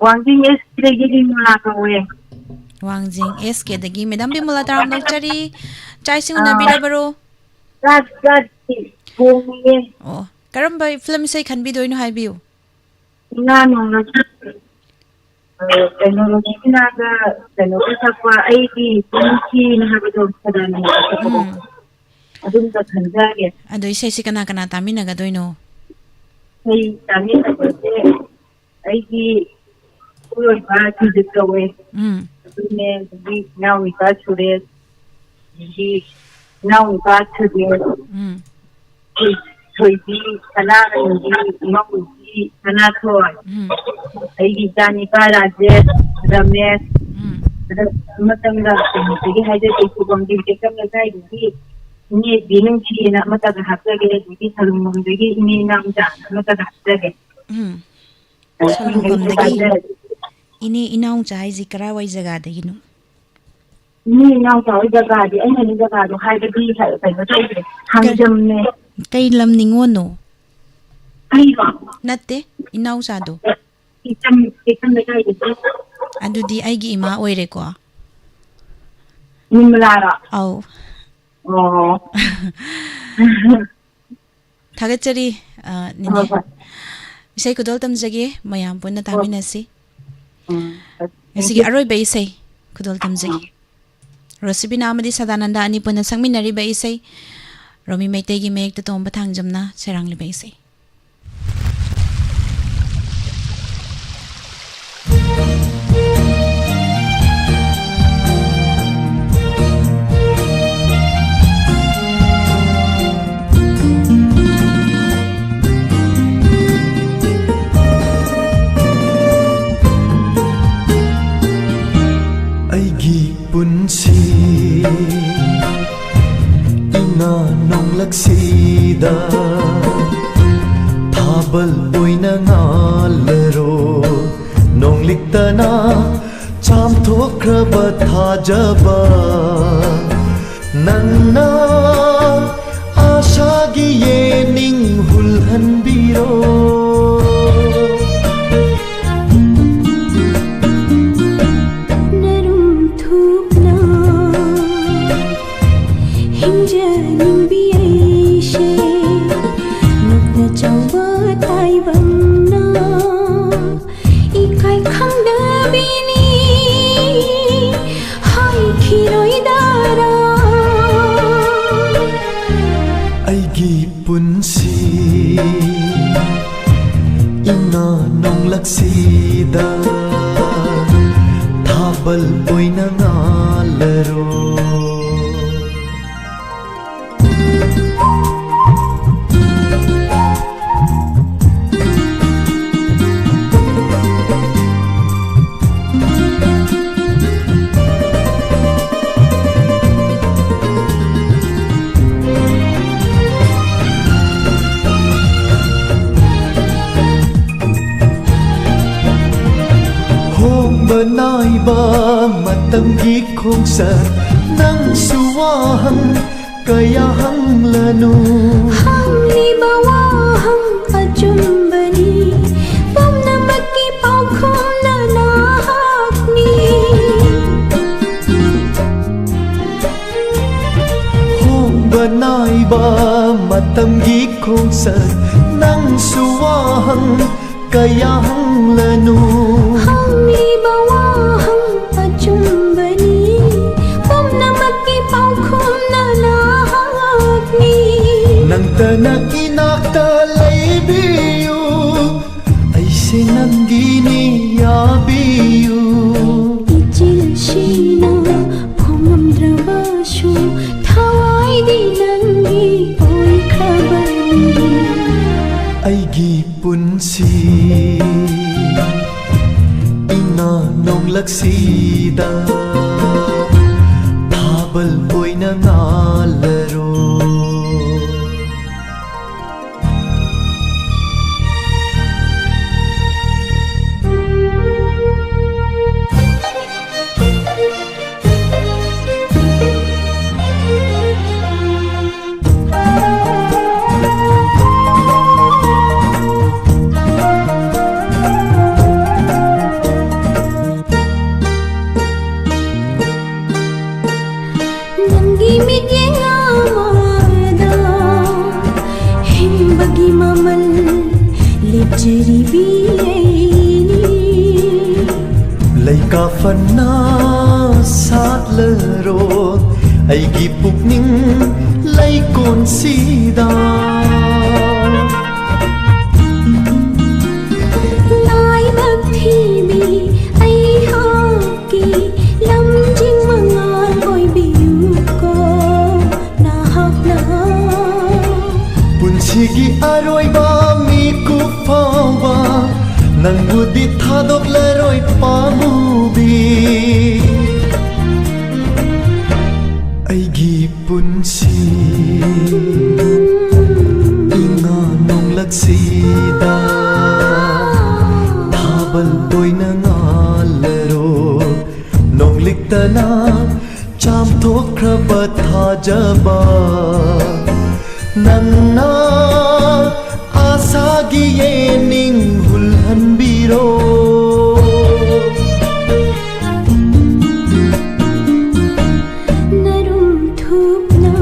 ꯋꯥꯡꯖꯤꯡ S Kꯗꯒꯤ ꯕꯤꯃꯣꯂꯥ ꯀꯧꯋꯦ꯫ ꯋꯥꯡꯖꯤꯡ S Kꯗꯒꯤ꯫ Madam ꯕꯤꯃꯣꯂꯥ, ꯇꯔꯥꯝꯅ ꯑꯣꯛꯆꯔꯤ꯫ ꯆꯥꯛ ꯏꯁꯤꯡ ꯑꯥ꯫ ꯎꯅꯕꯤꯔꯕꯔꯣ? ꯆꯥꯛ ꯆꯥꯗ꯭ꯔꯤ꯫ ꯊꯣꯡꯉꯤꯌꯦ꯫ ꯑꯣ꯫ ꯀꯔꯝꯕ film ꯏꯁꯩ ꯈꯟꯕꯤꯗꯣꯏꯅꯣ ꯍꯥꯏꯕꯤꯌꯨ꯫ ꯏꯉꯥ ꯅꯣꯡꯅ ꯁꯛꯄ, ꯑ, ꯀꯩꯅꯣ, ꯔꯣꯁꯤꯕꯤꯅꯥꯒ ꯀꯩꯅꯣꯒ ꯁꯛꯄ ꯑꯩꯒꯤ ꯄꯨꯟꯁꯤꯅ ꯍꯥꯏꯕꯗꯣ, ꯁꯗꯥꯅꯟꯗ ꯁꯛꯄꯗꯣ꯫ ꯎꯝ꯫ ꯑꯗꯨꯝꯇ ꯈꯟꯖꯒꯦ꯫ ꯑꯗꯣ ꯏꯁꯩꯁꯤ ꯀꯅꯥ ꯀꯅꯥ ꯇꯥꯃꯤꯟꯅꯒꯗꯣꯏꯅꯣ? ꯏꯁꯩ ꯇꯥꯃꯤꯟꯅꯕꯁꯦ ꯑꯩꯒꯤ ꯏꯄꯨꯔꯣꯏꯕ ꯁꯤꯡꯖꯤꯠ ꯀꯧꯋꯦ꯫ ꯎꯝ꯫ ꯑꯗꯨꯅꯦ, ꯑꯗꯒꯤ ꯏꯅꯥꯎꯅꯨꯄꯥ ꯁꯨꯔꯦꯁ, ꯑꯗꯒꯤ ꯏꯅꯥꯎꯅꯨꯄꯥ ꯁꯨꯗꯦꯁ, ꯎꯝ꯫ ꯊꯣꯏ-, ꯊꯣꯏꯕꯤ, ꯁꯅꯥꯔꯩ, ꯏꯃꯧꯒꯤ ꯁꯅꯥꯊꯣꯏ, ꯎꯝ꯫ ꯑꯩꯒꯤ ꯏꯆꯥꯅꯤꯄꯥ ꯔꯥꯖꯦꯁ, ꯔꯃꯦꯁ, ꯎꯝ꯫ ꯑꯗ ꯑꯃꯇꯪꯒ ꯀꯩꯅꯣꯗꯒꯤ ꯍꯥꯏꯖꯒꯦ, ꯈꯨꯕꯝꯒꯤ ꯇꯦꯛꯆꯝ ꯂꯩꯀꯥꯏꯗꯒꯤ ꯏꯅꯦ ꯕꯤꯅꯨꯡꯁꯤꯅ ꯑꯃꯇꯒ ꯍꯥꯞꯆꯒꯦ, ꯑꯗꯒꯤ ꯁꯂꯨꯡꯕꯝꯗꯒꯤ ꯏꯅꯦ ꯏꯅꯥꯎꯆꯥ ꯑꯃꯇꯒ ꯍꯥꯞꯆꯒꯦ꯫ ꯎꯝ꯫ ꯁꯂꯨꯡꯕꯝꯗꯒꯤ꯫ ꯏꯅꯦ ꯏꯅꯥꯎꯆꯥ ꯍꯥꯏꯁꯤ ꯀꯔꯥꯏꯋꯥꯏ ꯖꯒꯥꯗꯒꯤꯅꯣ? ꯏꯅꯦ ꯏꯅꯥꯎꯆꯥ ꯍꯣꯏ ꯖꯒꯥꯗꯤ, ꯑꯩꯅꯅꯦ ꯖꯒꯥꯗꯣ ꯍꯥꯏꯕꯗꯤ ꯀꯩꯅꯣ ꯇꯧꯗ꯭ꯔꯦ, ꯀ-, ꯍꯥꯡꯖꯝꯅꯦ꯫ ꯀꯩ ꯂꯝ ꯅꯤꯉꯣꯜꯅꯣ? ꯑꯩꯔꯣ? ꯅꯠꯇꯦ, ꯏꯅꯥꯎꯆꯥꯗꯣ꯫ ꯇꯦꯛꯆꯝ, ꯇꯦꯛꯆꯝ ꯂꯩꯀꯥꯏꯗꯒꯤ꯫ ꯑꯗꯨꯗꯤ ꯑꯩꯒꯤ ꯏꯃꯥ ꯑꯣꯏꯔꯦꯀꯣ꯫ ꯅꯤꯔꯃꯂꯥꯔꯣ? ꯑꯧ꯫ ꯑꯣ꯫ ꯊꯥꯒꯠꯆꯔꯤ, ꯑ, ꯅꯤꯅꯦ꯫ ꯍꯣꯏ, ꯍꯣꯏ꯫ ꯏꯁꯩ ꯈꯨꯗꯣꯜ ꯇꯝꯖꯒꯦ, ꯃꯌꯥꯝ ꯄꯨꯟꯅ ꯍꯣꯏ꯫ ꯇꯥꯃꯤꯟꯅꯁꯤ꯫ ꯎꯝ, ꯉꯁꯤꯒꯤ thank you꯫ ꯑꯔꯣꯏꯕ ꯏꯁꯩ ꯈꯨꯗꯣꯜ ꯇꯝꯖꯒꯦ꯫ ꯎꯝ꯫ ꯔꯣꯁꯤꯕꯤꯅꯥ ꯑꯃꯗꯤ ꯁꯗꯥꯅꯟꯗ ꯑꯅꯤ ꯄꯨꯟꯅ ꯁꯛꯃꯤꯟꯅꯔꯤꯕ ꯏꯁꯩ, ꯔꯣꯃꯤ ꯃꯩꯇꯩꯒꯤ ꯃꯌꯦꯛꯇ ꯇꯣꯝꯕ ꯊꯥꯡꯖꯝꯅ ꯁꯩꯔꯥꯡꯂꯤꯕ ꯏꯁꯩ꯫ ꯑꯩꯒꯤ ꯄꯨꯟꯁꯤ ꯏꯉꯥ ꯅꯣꯡꯂꯛꯁꯤꯗ ꯊꯥꯕꯜ ꯑꯣꯏꯅ ꯉꯥꯜꯂꯔꯣ꯫ ꯅꯣꯡꯂꯤꯛꯇꯅ ꯆꯥꯝꯊꯣꯛꯈ꯭ꯔꯕ ꯊꯥꯖꯕ ꯅꯪꯅ ꯑꯥꯁꯥꯒꯤ ꯌꯦꯅꯤꯡ ꯍꯨꯜꯍꯟꯕꯤꯔꯣ꯫ ꯅꯔꯨꯝ ꯊꯨꯞꯅ ꯍꯤꯡꯖꯅꯤꯡꯕꯤ ꯑꯩꯁꯦ, ꯅꯛꯅ ꯆꯥꯎꯕ ꯇꯥꯏꯕꯪꯅ ꯏꯀꯥꯏ ꯈꯪꯗꯕꯤꯅꯤ ꯍꯥꯏꯈꯤꯔꯣꯏꯗꯔꯥ꯫ ꯑꯩꯒꯤ ꯄꯨꯟꯁꯤ ꯏꯉꯥ ꯅꯣꯡꯂꯛꯁꯤꯗ ꯊꯥꯕꯜ ꯑꯣꯏꯅ ꯉꯥꯜꯂꯔꯣ꯫ ꯍꯣꯡꯕ ꯅꯥꯏꯕ ꯃꯇꯝꯒꯤ ꯈꯣꯡꯆꯠ, ꯅꯪꯁꯨ ꯋꯥꯍꯪ ꯀꯌꯥ ꯍꯪꯂꯅꯨ꯫ ꯍꯪꯂꯤꯕ ꯋꯥꯍꯪ ꯑꯆꯨꯝꯕꯅꯤ, ꯄꯨꯝꯅꯃꯛꯀꯤ ꯄꯥꯎꯈꯨꯝꯅ ꯅꯍꯥꯛꯅꯤ꯫ ꯃꯇꯝꯒꯤ ꯈꯣꯡꯆꯠ ꯅꯪꯁꯨ ꯋꯥꯍꯪ ꯀꯌꯥ ꯍꯪꯂꯅꯨ꯫ ꯍꯪꯂꯤꯕ ꯋꯥꯍꯪ ꯑꯆꯨꯝꯕꯅꯤ, ꯄꯨꯝꯅꯃꯛꯀꯤ ꯄꯥꯎꯈꯨꯝꯅ ꯅꯍꯥꯛꯅꯤ꯫ ꯅꯪꯇꯅ ꯏꯅꯥꯛꯇ ꯂꯩꯕꯤꯌꯨ, ꯑꯩꯁꯦ ꯅꯪꯒꯤꯅꯤ ꯌꯥꯕꯤꯌꯨ꯫ ꯏꯆꯤꯜꯁꯤꯅ ꯐꯣꯡꯉꯝꯗ꯭ꯔꯕꯁꯨ ꯊꯋꯥꯏꯗꯤ ꯅꯪꯒꯤ ꯑꯣꯏꯈ꯭ꯔꯕꯅꯤ꯫ ꯑꯩꯒꯤ ꯄꯨꯟꯁꯤ ꯏꯉꯥ ꯅꯣꯡꯂꯛꯁꯤꯗ ꯊꯥꯕꯜ ꯑꯣꯏꯅ ꯉꯥꯜꯂꯔꯣ꯫ ꯅꯪꯒꯤ ꯃꯤꯠꯌꯦꯡ ꯑꯃꯗ ꯍꯤꯡꯕꯒꯤ ꯃꯃꯜ ꯂꯦꯞꯆꯔꯤꯕꯤ ꯑꯩꯅꯤ꯫ ꯂꯩꯀꯥ ꯐꯅ ꯁꯥꯠꯂꯔꯣ ꯑꯩꯒꯤ ꯄꯨꯛꯅꯤꯡ ꯂꯩꯀꯣꯟꯁꯤꯗ꯫ ꯂꯥꯏꯕꯛ ꯊꯤꯕꯤ ꯑꯩꯍꯥꯛꯀꯤ ꯂꯝꯖꯤꯡ ꯃꯉꯥꯜ ꯑꯣꯏꯕꯤꯌꯨꯀꯣ ꯅꯍꯥꯛꯅ꯫ ꯄꯨꯟꯁꯤꯒꯤ ꯑꯔꯣꯏꯕ ꯃꯤꯀꯨꯞ ꯐꯥꯎꯕ ꯅꯪꯕꯨꯗꯤ ꯊꯥꯗꯣꯛꯂꯔꯣꯏ ꯄꯥꯝꯃꯨꯕꯤ꯫ ꯑꯩꯒꯤ ꯄꯨꯟꯁꯤ ꯏꯉꯥ ꯅꯣꯡꯂꯛꯁꯤꯗ ꯊꯥꯕꯜ ꯑꯣꯏꯅ ꯉꯥꯜꯂꯔꯣ꯫ ꯅꯣꯡꯂꯤꯛꯇꯅ ꯆꯥꯝꯊꯣꯛꯈ꯭ꯔꯕ ꯊꯥꯖꯕ ꯅꯪꯅ ꯑꯥꯁꯥꯒꯤ ꯌꯦꯅꯤꯡ ꯍꯨꯜꯍꯟꯕꯤꯔꯣ꯫ ꯅꯔꯨꯝ ꯊꯨꯞꯅ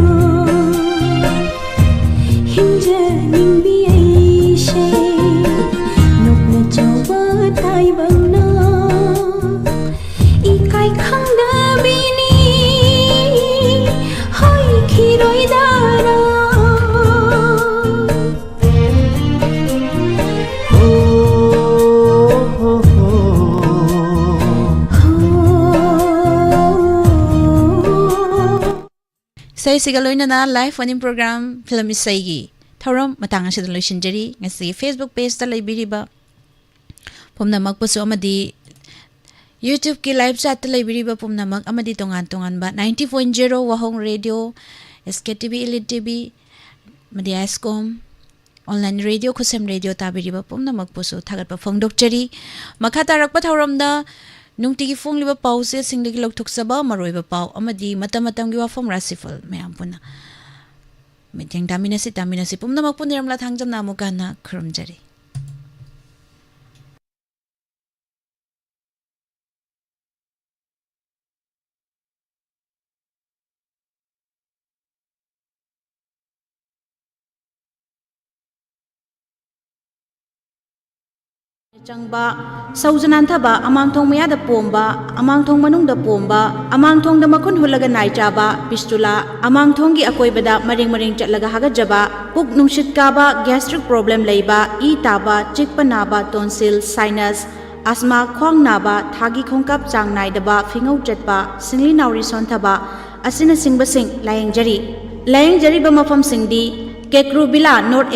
ꯏꯁꯩꯁꯤꯒ ꯂꯣꯏꯅꯅ live phone-in program film ꯏꯁꯩꯒꯤ ꯊꯧꯔꯝ ꯃꯇꯥꯡ ꯑꯁꯤꯗ ꯂꯣꯏꯁꯤꯟꯖꯔꯤ꯫ ꯉꯁꯤ Facebook page-ꯇ ꯂꯩꯕꯤꯔꯤꯕ ꯄꯨꯝꯅꯃꯛꯄꯨꯁꯨ ꯑꯃꯗꯤ YouTube-ꯀꯤ live chat-ꯇ ꯂꯩꯕꯤꯔꯤꯕ ꯄꯨꯝꯅꯃꯛ ꯑꯃꯗꯤ ꯇꯣꯉꯥꯟ ꯇꯣꯉꯥꯟꯕ ninety point zero ꯋꯥꯍꯣꯡ Radio, SKTV Elite TV, ꯑꯃꯗꯤ ꯑꯥꯏꯁꯀꯣꯝ online radio, ꯈꯨꯠꯁꯦꯝ radio ꯇꯥꯕꯤꯔꯤꯕ ꯄꯨꯝꯅꯃꯛꯄꯨꯁꯨ ꯊꯥꯒꯠꯄ ꯐꯣꯡꯗꯣꯛꯆꯔꯤ꯫ ꯃꯈꯥ ꯇꯥꯔꯛꯄ ꯊꯧꯔꯝꯗ ꯅꯨꯡꯇꯤꯒꯤ ꯐꯣꯡꯂꯤꯕ ꯄꯥꯎꯆꯦꯁꯤꯡꯗꯒꯤ ꯂꯧꯊꯣꯛꯆꯕ ꯃꯔꯨꯑꯣꯏꯕ ꯄꯥꯎ ꯑꯃꯗꯤ ꯃꯇꯝ ꯃꯇꯝꯒꯤ ꯋꯥꯐꯝ ꯔꯥꯁꯤꯐꯜ ꯃꯌꯥꯝ ꯄꯨꯟꯅ ꯃꯤꯠꯌꯦꯡ ꯇꯥꯃꯤꯟꯅꯁꯤ, ꯇꯥꯃꯤꯟꯅꯁꯤ꯫ ꯄꯨꯝꯅꯃꯛꯄꯨ ꯅꯤꯔꯃꯂꯥ ꯊꯥꯡꯖꯝꯅ ꯑꯃꯨꯛꯀ ꯍꯟꯅ ꯈꯨꯔꯨꯝꯖꯔꯤ꯫ ꯆꯪꯕ, ꯁꯧꯖ ꯅꯥꯟꯊꯕ, ꯑꯃꯥꯡꯊꯣꯡ ꯃꯌꯥꯗ ꯄꯣꯝꯕ, ꯑꯃꯥꯡꯊꯣꯡ ꯃꯅꯨꯡꯗ ꯄꯣꯝꯕ, ꯑꯃꯥꯡꯊꯣꯡꯗ ꯃꯈꯨꯟ ꯍꯨꯠꯂꯒ ꯅꯥꯏ ꯆꯥꯕ, fistula, ꯑꯃꯥꯡꯊꯣꯡꯒꯤ ꯑꯀꯣꯏꯕꯗ ꯃꯔꯦꯡ ꯃꯔꯦꯡ ꯆꯠꯂꯒ ꯍꯥꯒꯠꯆꯕ, ꯄꯨꯛ ꯅꯨꯡꯁꯤꯠ ꯀꯥꯕ, gastric problem ꯂꯩꯕ, ꯏ ꯇꯥꯕ, ꯆꯤꯛꯄ ꯅꯥꯕ, tonsil, sinus, asthma, ꯈ꯭ꯋꯥꯡ ꯅꯥꯕ, ꯊꯥꯒꯤ ꯈꯣꯡꯀꯥꯞ ꯆꯥꯡ ꯅꯥꯏꯗꯕ, ꯐꯤꯉꯧ ꯆꯠꯄ, ꯁꯤꯡꯂꯤ ꯅꯥꯎꯔꯤ ꯁꯣꯟꯊꯕ ꯑꯁꯤꯅꯆꯤꯡꯕꯁꯤꯡ ꯂꯥꯌꯦꯡꯖꯔꯤ꯫ ꯂꯥꯌꯦꯡꯖꯔꯤꯕ ꯃꯐꯝꯁꯤꯡꯗꯤ ꯀꯦꯀ꯭ꯔꯨꯕꯤꯂꯥ North